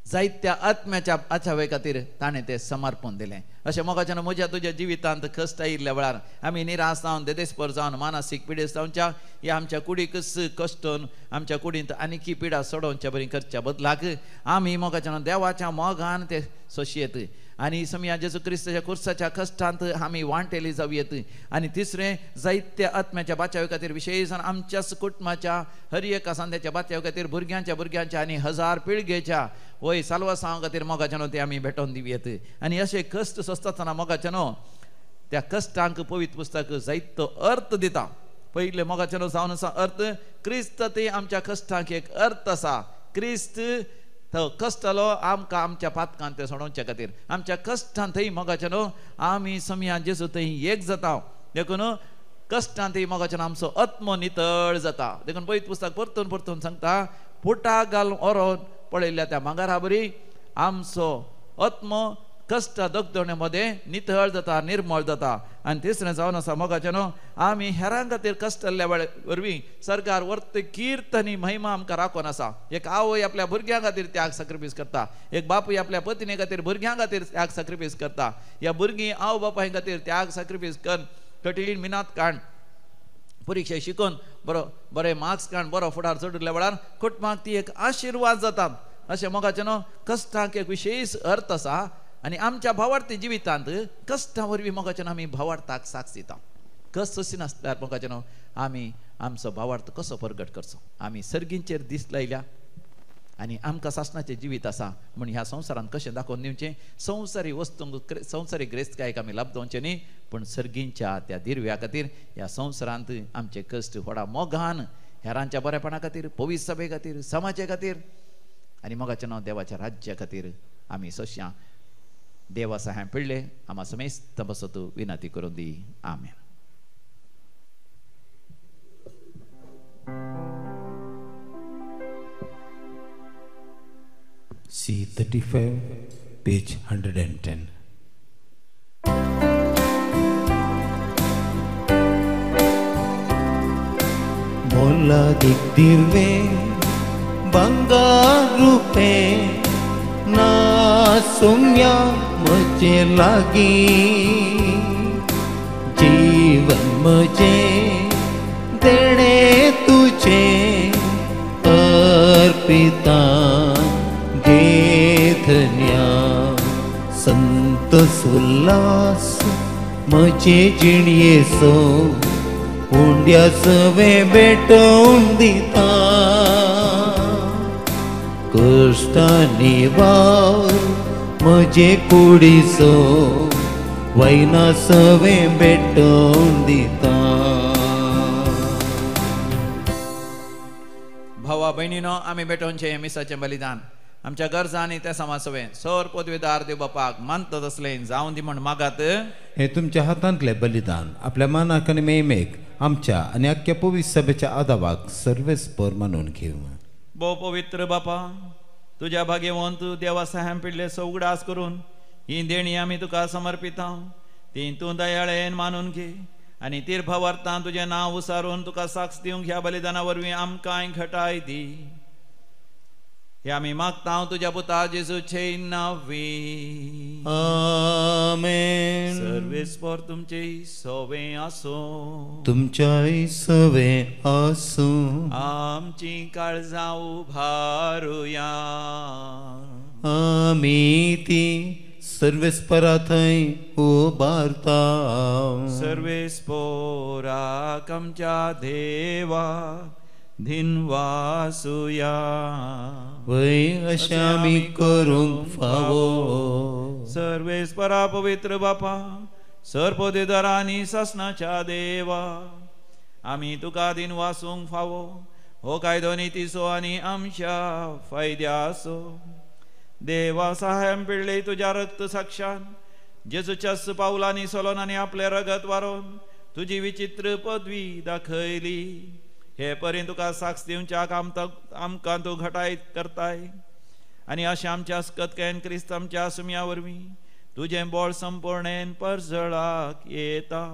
जायत्या आत्म्याच्या आचावे खातीर ताणें तें समर्पण दिलें. अशें मोगाच्यान म्हज्या तुज्या जिवितांत कश्ट आयिल्ल्या वेळार आमी निराश जावन देदेस्पर जावन मानसीक पिडेस्त जावच्या ह्या आमच्या कुडीकच कश्टून आमच्या कुडींत आनीकी पिडा सोडोवच्या बरी करच्या बदलाक आमी मोगाच्यान देवाच्या मोगान ते सोशयेत आनी समया जेजू क्रिस्ताच्या कुर्साच्या कश्टांत आमी वांटेली जावयेत. आनी तिसरें, जायत्या आत्म्याच्या बाचावे खातीर विशेश आमच्याच कुटुंबाच्या हर एका सांद्याच्या बाचावे खातीर भुरग्यांच्या भुरग्यांच्या आनी हजार पिळगेच्या वय साल्वासांव खातीर मोगाच्या न्हू ते आमी भेटोवन दिवयेत. आनी अशें कश्ट सोंसतना मोगाच्या न्हू त्या कश्टांक पवित्र पुस्तक जायतो अर्थ दिता. पयलें मोगाच्या न्हू जावन आसा अर्थ क्रिस्त ते आमच्या कश्टांक एक अर्थ आसा. क्रिस्त तो कश्टलो आमकां आमच्या पातकान ते सोडोवच्या खातीर आमच्या कश्टान थंय मोगाच्या न्हू आमी समया जेजू थंय एक जाता. देखून कश्टान थंय मोगाच्या न्हू आमचो आत्मो नितळ जाता. देखून पवित्र पुस्तक परतून परतून सांगता, फुटा घालून ओरोन पळयल्ल्या त्या मांगारा बरी आमचो आत्मो कश्ट दगदणे मदें नितळ जाता, निर्मळ जाता. आनी तिसरें जावन आसा मोगाचें न्हू आमी हेरां खातीर कश्टल्ल्या वेळे वरवीं सरकार वर्त कीर्त आनी महिमा आमकां राखून आसा. एक आवय आपल्या भुरग्यां खातीर त्याग सॅक्रिफायस करता, एक बापूय आपल्या पत्नी खातीर भुरग्यां खातीर त्याग सॅक्रिफायस करता. ह्या भुरगीं आवय बापाय खातीर त्याग सॅक्रिफायस कर कठीण मिनात काण परिक्षा शिकून बरो बरे मार्क्स काण बरो फुडार चडल्या वेळार कुटुंबाक ती एक आशिर्वाद जाता. अशें मोगाचें न्हू कश्टांक एक विशेश अर्थ आसा आनी आमच्या भावार्थी जिवितांत कश्टां वरवीं मोगाचें आमी भावार्थाक साक्ष दिता. कश्ट सोंसिनासल्यार मोगाचें न्हू आमी आमचो भावार्थ कसो प्रगट करचो? आमी सर्गींचेर दीस लायल्या आनी आमकां सासणाचें जिवीत आसा म्हूण ह्या संवसारांत कशें दाखोवन दिवचें? संवसारी वस्तूंक संवसारी ग्रेस्तकायेक आमी लाभ दिवचें न्ही, पूण सर्गींच्या त्या दिर्व्या खातीर ह्या संवसारांत आमचे कश्ट व्हडा मोगान हेरांच्या बरेपणा खातीर, पवित्र सभे खातीर, समाजा खातीर आनी मोगाचें नांव देवाच्या राज्या खातीर आमी सोंशया. देवा सहाय पिळ्ळे आमा समेस्त बसतू विनंती करून दी. आमेन.
C35, page 110. Mola dikdirve bangarupe na sumya mujhe lagi जीवन मुझे देणे तुझे अर्पिता गे धन्या संत सुल्लास मुझे जिणयेसो उंड्या सवे भेटोवन दिता कश्टांनी वावर म्हजे कुडीचो वैना सवे भेटोवन दिता.
भावा भयणीनो आमी भेटोवचें हें मिसाचें बलिदान आमच्या गरजा आनी त्या समासवें सर पदवीदार देव बापाक मानतात असलें जावन दी म्हण मागात.
हे तुमच्या हातांतलें बलिदान आपल्या मानाक आनी मेमेक आमच्या आनी आख्या पवित्र सभेच्या आदावाक सर्वेस्पर मानून घेवं.
भोव पवित्र बापा, तुज्या भाग्यवंत देवा सहाय्यान पिडले उगडास करून ही देणी आमी तुका समर्पिता, ती तूं दयाळेन मानून घे आनी तीर्भावार्थान तुजें नांव उसारून तुका साक्ष दिवंक ह्या बलिदाना वरवीं आमकांय घटाय दी. हे आमी मागता तुज्या पुता जेजूचे नांवी.
आमेन.
सर्वेस्पर तुमचे सवे आसूं.
तुमच्याय सवे आसूं.
आमची काळजां उभारुया.
आमी ती सर्वेस्परा थंय उबारता.
सर्वेस्पराक आमच्या देवा धिनवासुया.
वय अशें आमी करूंक फावो.
सर्वेस्परा पवित्र बापा, सर्पदेदारा आनी सासणाच्या देवा, आमी तुका दिनवासूंक फावो. हो कायदो नितीचो आनी आमच्या फायद्याचो. देवा सहाय्यान पिडले तुज्या रक्त साक्षान जेजूच्याच पावलांनी सोलोन आनी आपलें रगत वारोवन तुजी विचित्र पदवी दाखयली. हे परीन तुका साक्ष दिवच्याक आमकां तूं घटाय करताय आनी अशें आमच्या अस्कतकेन क्रिस्त आमच्या सुम्या वरवीं तुजें बळ संपूर्णेन परजळाक येता.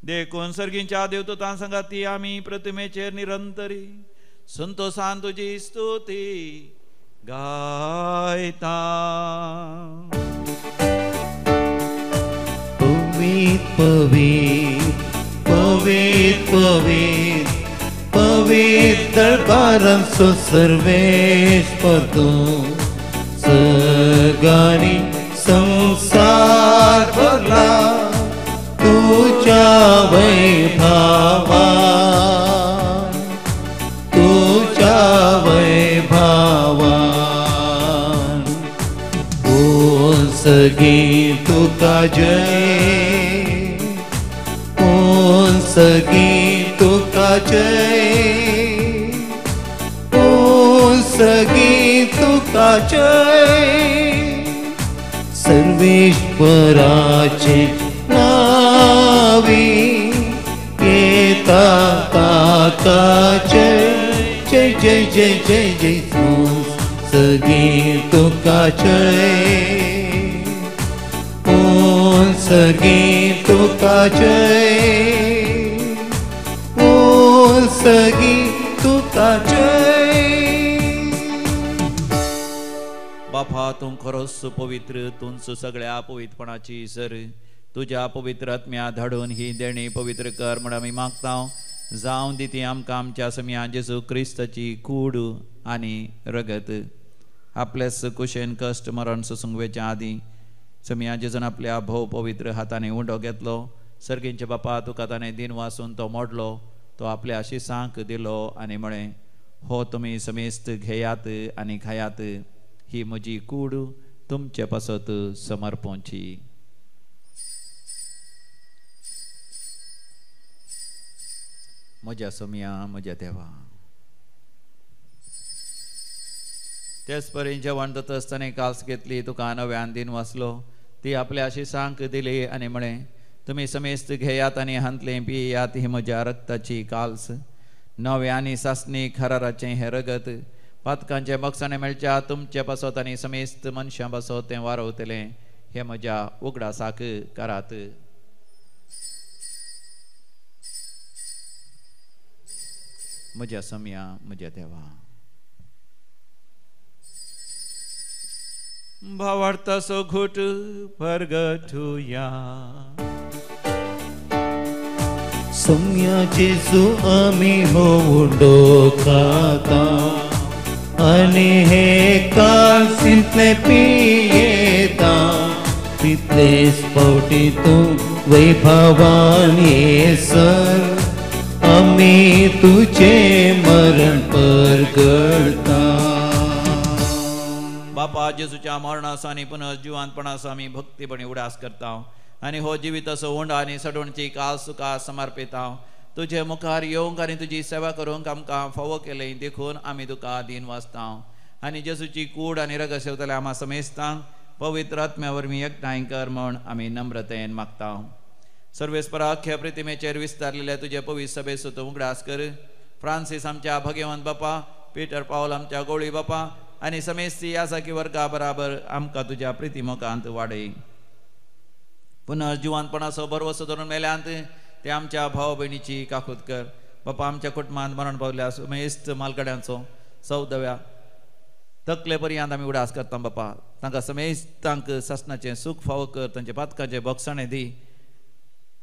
देखून सर्गींच्या देवदूतां सांगाती आमी प्रतिमेचेर निरंतरी संतोषान तुजी स्तुती गायता.
पवित्र पवित्र पवित्र पवित्र पवित्र दरबारांचो सर्वेस्पर तूं, सगानी संसार भरला तुज्या वैभावान, तुज्या वैभावान. ओ सगी तुका जय, ओ सगी तुका जय, ओ सगी तुका जय. सर्वेश्वराचे नावी येता ताका जय जय जय जय जय जय. सगी तुका जय, ओ सगी तुका जय, ओ सगी तुका जय.
बापा तूं खरोच पवित्र, तूंच सगळ्या पवित्रपणाची सर. तुज्या पवित्र आत्म्या धाडून ही देणी पवित्र कर म्हण आमी मागता. जावं दी ती आमकां आमच्या सम्या जेजू क्रिस्ताची कूड आनी रगत. आपल्याच कुशेन कश्ट मरण सोसूंक वेच्या आदीं सम्या जेजून आपल्या भोव पवित्र हातांनी उंडो घेतलो. सर्गींच्या बापा तुका ताणें दिन वासून तो मोडलो, तो आपल्या शिसांक दिलो आनी म्हळें, हो तुमी समेस्त घेयात आनी खायात, ही म्हजी कूड तुमचे पासत समर्पणची. म्हज्या सोम्या, म्हज्या देवा. तेच परी जेवण जाता आसतना कास घेतली, तुका नव्यान दिन वाचलो, ती आपल्या शिसांक दिली आनी म्हळें, तुमी समेस्त घेयात आनी हांतलें पियात, ही म्हज्या रक्ताची काल्स, नव्या आनी सासणी खराराचें हें रगत, पातकांचे बक्षाणे मेळच्या तुमचे पासत आनी समेस्त मनशां पासत तें वारवतलें. हें म्हज्या उगडासाक करात. म्हज्या सम्या, म्हज्या देवा. भावार्थाचो घोट परगटुया.
सम्या जेजू आमी हो उंडो खाता आनी हे कालसींतले पियेता, तितलेच फावटी तूं वैभवान येसर आमी तुजें मरण परगळता.
बापा जेजूच्या मरणाचो आनी पुनर्जिवंतपणाचो आमी भक्तीपणी उडास करता आनी हो जिविताचो उंडो आनी सडवणची कास तुका समर्पिता. तुजे मुखार येवंक आनी तुजी सेवा करूंक आमकां फावो केलें, देखून आमी तुका दीन वाचता. आनी जेजूची कूड आनी रगत सेवतले आमा समेस्तांक पवित्र आत्म्या वरवीं एकठांय कर म्हण आमी नम्रतेन मागता. सर्वेस्परा अख्ख्या प्रतिमेचेर विस्तारलेल्या तुजे पवित्र सभेचो तूं उगडास कर. फ्रांसीस आमच्या भगवंत बापा, पीटर पावल आमच्या गोळी बापा आनी समेस्ती यासाकी वर्गा बराबर आमकां तुज्या प्रितीमुखांत वाडय. पुनर्जिवंतपणाचो भरवसो धरून मेल्यांत ते आमच्या भाव भयणीची काकूत कर. बापा आमच्या कुटुंबांत मरण पावल्या समेस्त मालगड्यांचो 14व्या तकले पर्यंत आमी उडास करता बापा. तांकां समेस्तांक सासणाचें सूख फावो कर, तांच्या पातकाचें बक्षाणें दी,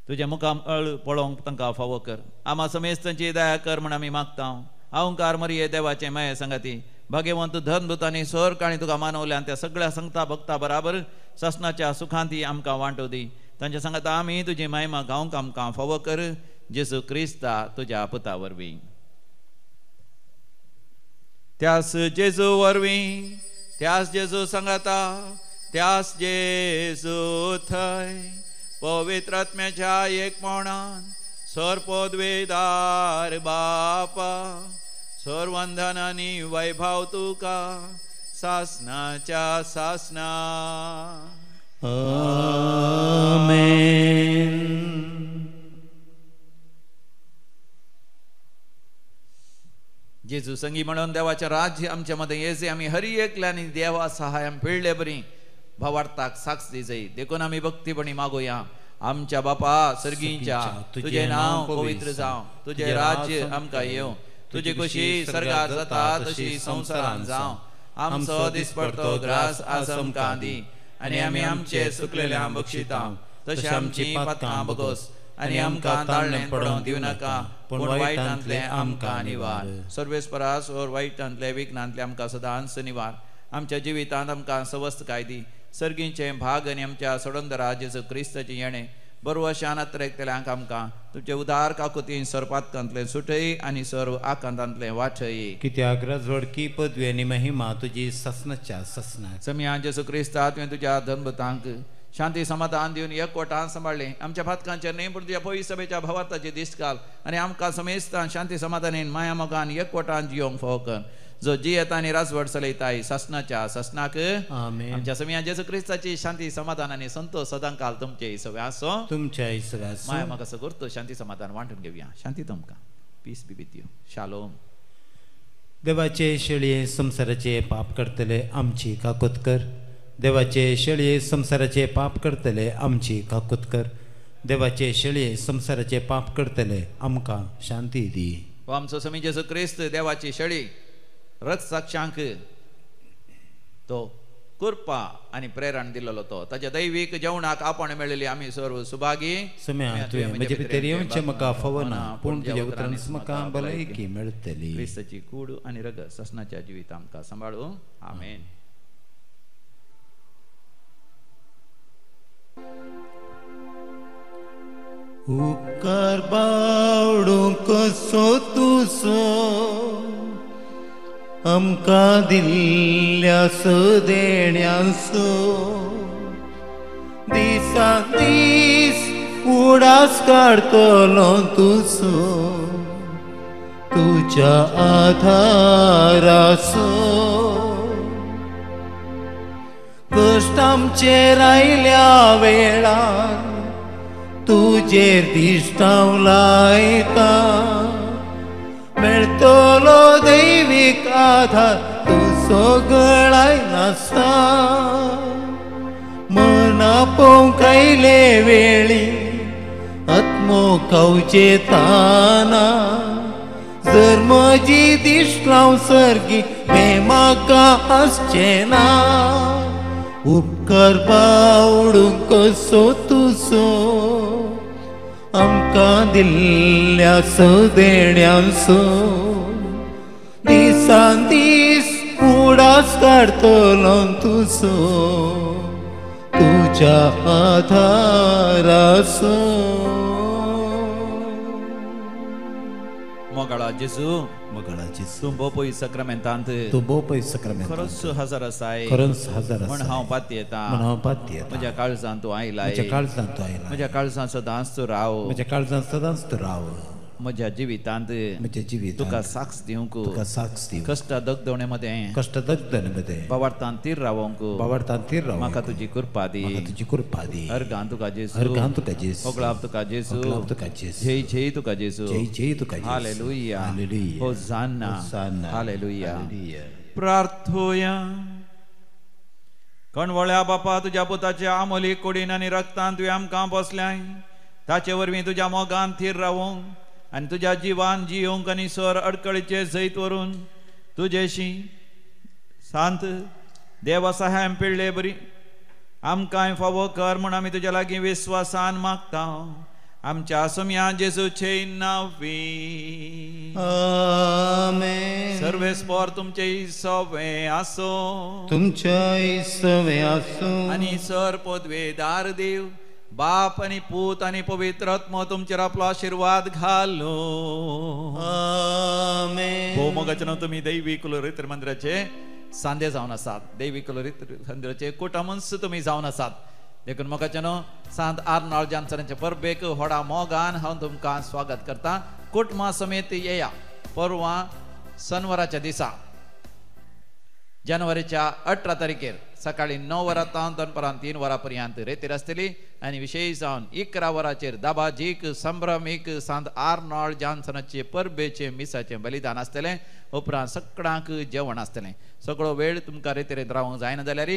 तुजें मुखाम अळ पळोवंक तांकां फावो कर. आमा समेस्तांची दया कर म्हूण आमी मागता. अहंकार मरिये देवाचें माये सांगाती भाग्यवंत धर्मदूतांनी सर काणी तुका मानवल्यान त्या सगळ्या संगता भक्ता बराबर सासणाच्या सुखांती आमकां वांटो दी. तांच्या सांगाता आमी तुजी महिमा गावंक आमकां फावो कर, जेजू क्रिस्ता तुज्या पुता वरवीं. त्यास जेजू वरवीं, त्यास जेजू सांगाता, त्यास जेजू थंय पवित्र आत्म्याच्या एकपणान सर पदवेदार बापा सर वंदन आनी वैभव तुका सासनाच्या सासना.
आमेन.
जेजू संगी म्हणून देवाचें राज्य आमच्या मदें येजे. आमी हरी एकल्यानी देवा सहाय्यान पिळ्ळे बरी भावार्थाक साक्ष दिजय. देखून आमी भक्तीपणी मागोया. आमच्या बापा सर्गींच्या, तुजें नांव पवित्र जावं, तुजें राज्य आमकां येवं, तुजी खुशी सर्गार जाता तशी संवसारान जावं. आमचो दिसपडतो ग्रास आज आमकां दी आनी आमी आमचे सुकलेल्या बक्षिता तशें आमची पातकां बगोस आनी आमकां ताळणें पडोवंक दिवं नाका, पूण वायटांतलें आमकां निवार. सर्वेस्परास और वायटांतलें विघ्नांतलें आमकां सदांच निवार. आमच्या जिवितांत आमकां सवस्तकाय दी. सर्गींचें भाग आनी आमच्या सोडंदरा जेजू क्रिस्ताचें येणें बरवशान अत्रेकतल्यांक आमकां तुमचे उदार काकुतीन सर्पातकांतलें सुटय आनी सर्व आकांतांतलें वाचय.
कित्याक राजवडकी पदवी आनी महिमा तुजी सासणाच्या सासणाक.
समिया जेजू क्रिस्ता तुवें तुज्या धर्मतांक शांती समाधान दिवन एकवटान सांबाळ्ळें. आमच्या पातकांचेर न्हय पूण तुज्या पवित्र सभेच्या भावार्थाची दिश्ट घाल आनी आमकां समेस्तान शांती समाधानेन माया मोगान एकवटान जियोंक फावो कर, जो जियेता आनी राजवट चलयताय सासणाच्या सासणाक. आमच्या समिया जेजू क्रिस्ताची शांती समाधान आनी संतोष सदांकाल तुमचे सगळे आसो,
तुमच्या सगळे आसो.
माया म्हाका सगळो शांती समाधान वांटून घेवया. शांती तुमकां. Peace be with you. Shalom.
देवाचे शेळये संवसाराचे पाप करतले आमची काकूत कर. देवाचे शेळये संवसाराचे पाप करतले आमची काकूत कर. देवाचे शेळये संवसाराचे पाप करतले आमकां शांती दी.
आमचो समी जेजू क्रिस्त देवाची शेळी रक्तसाक्षांक तो कृपा आनी प्रेरण दिल्लो तो ताच्या दैवीक जेवणाक आपण मेळिल्ली आमी सर्व सुभागी.
सम्या तुवें म्हजे भितर येवचें म्हाका फावना, पूण तुज्या उतरान म्हाका भलायकी मेळटली.
क्रिस्ताची कूड आनी रगत ससनाच्या जिवीत आमकां सांबाळू. आमेन.
उपकार बावडूंक कसो तुजो आमकां दिल्ल्या सदेण्यांचो, दिसान दीस उडास काडटलो तुजो, तुज्या आधाराचो. कश्ट आमचेर आयल्या वेळार तुजेर दिश्ट हांव लायता, मेळटलो दैवीक आधार तुजो गळाय नासता. मना पोवंक आयले वेळी आत्मो खावचेताना, जर म्हजी दिश्ट हांव सर्गी हें म्हाका आसचें ना. उपकार बावडूंक कसो तुजो आमकां दिल्ल्या सदेण्यांचो, दिसान दीस उडास काडटलो तुजो, तुज्या आधाराचो.
मोगाळा जेजू,
मोगाळा जेजू,
तूं बोपय सक्रमेंतांत,
तूं बोपय सक्रमेंतांत
खरोच हजर आसाय,
खरोच हजर आसाय
म्हण हांव पातयेता,
म्हण हांव पातयेता.
म्हज्या काळजांत तूं आयलाय,
म्हज्या काळजांत तूं आयलाय,
म्हज्या काळजांत सदांच तूं राव,
म्हज्या काळजांत सदांच तूं राव.
म्हज्या जिवितांत,
म्हज्या जिवितांत
तुका साक्ष दिवंक,
तुका साक्ष दिवंक,
कश्ट दगदवणे मदें,
कश्ट दगदवणे मदें,
भावार्थान तीर रावोंक,
भावार्थान तीर रावोंक,
म्हाका तुजी कृपा दी,
म्हाका तुजी कृपा दी.
अर्गां तुका जेजू,
अर्गां तुका जेजू,
होगळाप तुका जेजू,
होगळाप तुका जेजू,
जय जय तुका जेजू,
जय जय तुका जेजू.
हालेलुया,
हालेलुया,
होजाना,
होजाना,
हालेलुया.
हालेलुया.
प्रार्थोया. कणवळ्या बापा, तुज्या पुताच्या आमोली कुडीन आनी रक्तान तुवें आमकां पोसल्याय, ताचे वरवीं तुज्या मोगान थीर रावोंक आनी तुज्या जिवान जियोंक आनी सर अडकळीचे जैत व्हरून तुजेशी सांत देवा सहाय्यान पिळ्ळे बरी आमकांय फावो कर म्हूण आमी तुज्या लागीं विस्वासान मागता. आमच्या सोम्या जेजूचे नांवी
आमेन.
सर्वेस्पर तुमचे सवे आसो,
तुमच्या सवे आसो.
आनी सर पदवेदार देव बाप आनी पूत आनी पवित्र आत्मो तुमचेर आपलो आशिर्वाद घालो.
आमेन.
भोव मोगाचे नांव तुमी दैवी कुलरित्र मंदिराचे सांदे जावन आसात, दैवी कुलरित्र मंदिराचे कुटुंब तुमी जावन आसात. देखून मोगाचे न्हू सांत आर्नॉल्ड जॉन्सनाचे परबेक व्हडा मोगान हांव तुमकां स्वागत करता. कुटुंबा समेत येया. परवां सनवाराच्या दिसा जानेवारीच्या 18 तारखेर सकाळी 9 वरां तावन दनपरां 3 वरां पर्यंत रेतीर आसतली आनी विशेश जावन 11 वरांचेर दाबाजीक संभ्रमीक सांत आर्नॉल्ड जॉन्सनाचे परबेचे मिसाचें बलिदान आसतलें. उपरांत सगळ्यांक जेवण आसतलें. सगळो वेळ तुमकां रेतीरेंत रावंक जायना जाल्यार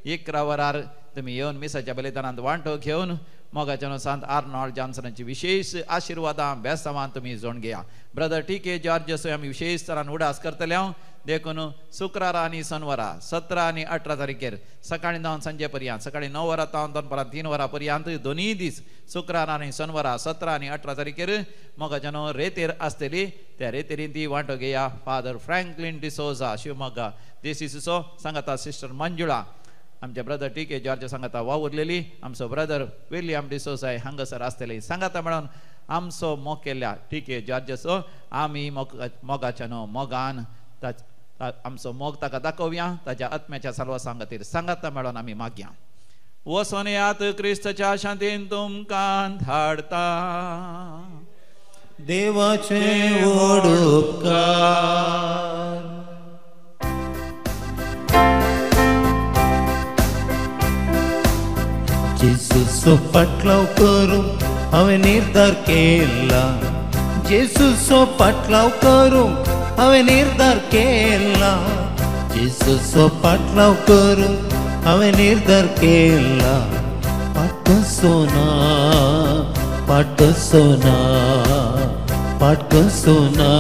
11 वरार तुमी येवन मिसाच्या बलिदानांत वांटो घेवन मोगाच्यान सांत आर्नॉल्ड जॉन्सनाची विशेश आशिर्वादां बेसांवां तुमी जोड घेया. ब्रदर टी के जॉर्जसो आमी विशेश तरान उडास करतले हांव. देखून शुक्रारा आनी शनवारा 17 आनी 18 तारखेर सकाळी 9 सांजे पर्यंत सकाळी 9 वरां तावन दनपरां 3 वरां पर्यंत दोनूय दीस शुक्रार आनी शनवारा 17 आनी 18 तारखेर मोगाच्यान रेतेर आसतली. त्या रेतेरीन ती वांटो घेया. फादर फ्रँकलीन डिसोजा शिवमोगा देसीसो सांगाता सिस्टर मंजुळा आमचे ब्रदर टी के जॉर्ज सांगाता वावुरलेली आमचो ब्रदर विलियम डिसोजाय हांगासर आसतली. सांगाता म्हणून आमचो मोग केल्या टी के जॉर्जसो आमी मोगाच्यान मोगान आमचो मोग ताका दाखोवया ताच्या आत्म्याच्या साल्वासां खातीर सांगाता मेळोन आमी मागया. वचोन येयात क्रिस्ताच्या शांतीन तुमकां धाडता.
देवाचे व्हड उपकार. जेजूचो फाटलाव करूंक हांवें निर्धार केला, जेजूचो फाटलाव करूंक हांवें निर्धार केला, जेजूचो फाटलाव करूंक हांवें निर्धार केला. पाटसो ना, पाटसो ना, पाटसो ना,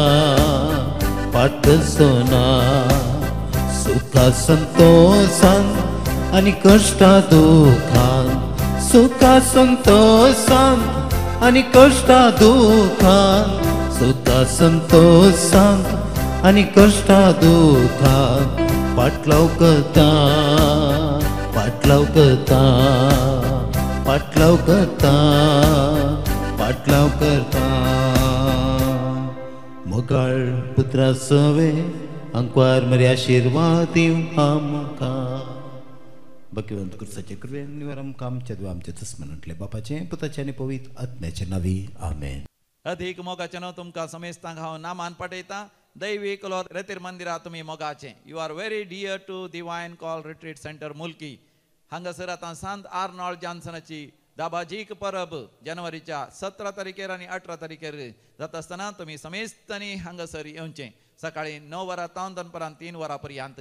पाटसो ना. सुखा संतोषान आनी कश्टा दुखान, सुखा संतोषान आनी कश्टा दुखान, सुखा संतोषान आनी कश्टा दुखान फाटलाव करता, फाटलाव करता, फाटलाव करता, फाटलाव करता. मोगाळ पुत्रा सवे अंकवार मरे आशिर्वाद दिवं आमकां. भगवंत क्रिस्ताचे कृपेन निवार आमकां आमच्या देवा आमच्या तस्मन म्हटलें बापाचें पुताचें आनी पवित्र आत्म्याचें नांवी आमेन.
अधीक मोगाचें नांव तुमकां समेस्तांक हांव नामान पाठयतां. दैवी कलोर रेतीर मंदिरा तुमी मोगाचें. You are very dear to divine call retreat centre Mulki. हांगासर आतां सांत आर्नॉल्ड जॉन्सनाची दाबाजीक परब जानेवारीच्या 17 तारखेर आनी 18 तारखेर जाता आसतना तुमी समेस्तांनी हांगासर येवचें. सकाळी 9 वरां तावन दनपरां 3 वरां पर्यंत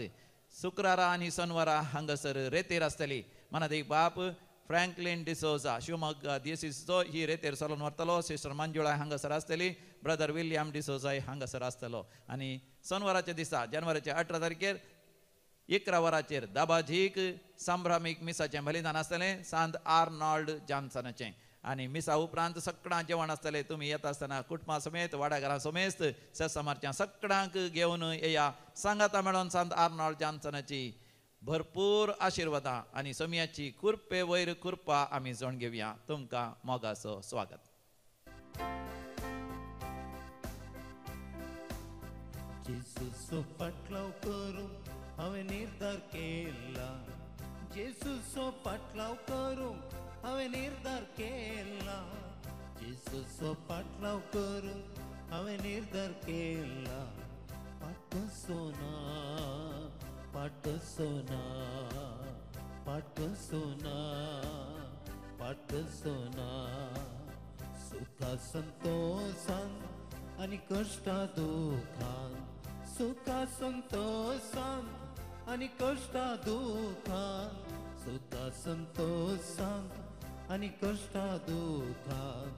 शुक्रारा आनी शनवारा हांगासर रेतेर आसतली. मनादीक बाप फ्रँकलीन डिसोजा शिवमोगा दियसीचो ही रेतेर चलोवन व्हरतलो. सिस्टर मंजुळा हांगासर आसतली, ब्रदर विलियम डिसोजाय हांगासर आसतलो. आनी शनवाराच्या दिसा जानेवारीच्या 18 तारखेर 11 वरांचेर दाबाजीक संभ्रमीक मिसाचें बलिदान आसतलें सांत आर्नॉल्ड जॉन्सनाचें. आनी मिसा उपरांत सगळ्यां जेवण आसतलें. तुमी येता आसतना कुटुंबा समेत वाडाघरां समेत सेसमारच्या सगळ्यांक घेवन येया. सांगाता मेळोन सांत आर्नॉल्ड जॉन्सनाची भरपूर आशिर्वादां आनी सोम्याची कृपे वयर कृपा आमी जोड घेवया. तुमकां मोगाचो स्वागत.
जेजूचो फाटलाव करूंक हांवें निर्धार केला, जेजूचो फाटलाव करूंक हांवें निर्धार केला, जेजूचो फाटलाव करूंक हांवें निर्धार केला. पाटसो ना, पाटसो ना, पाटसो ना, पाटसो ना. सुखा संतोषान आनी कश्टा दुखान, सुखा संतोषान आनी कश्टा दुखान, सुखा संतोषान आनी कश्टा दुखान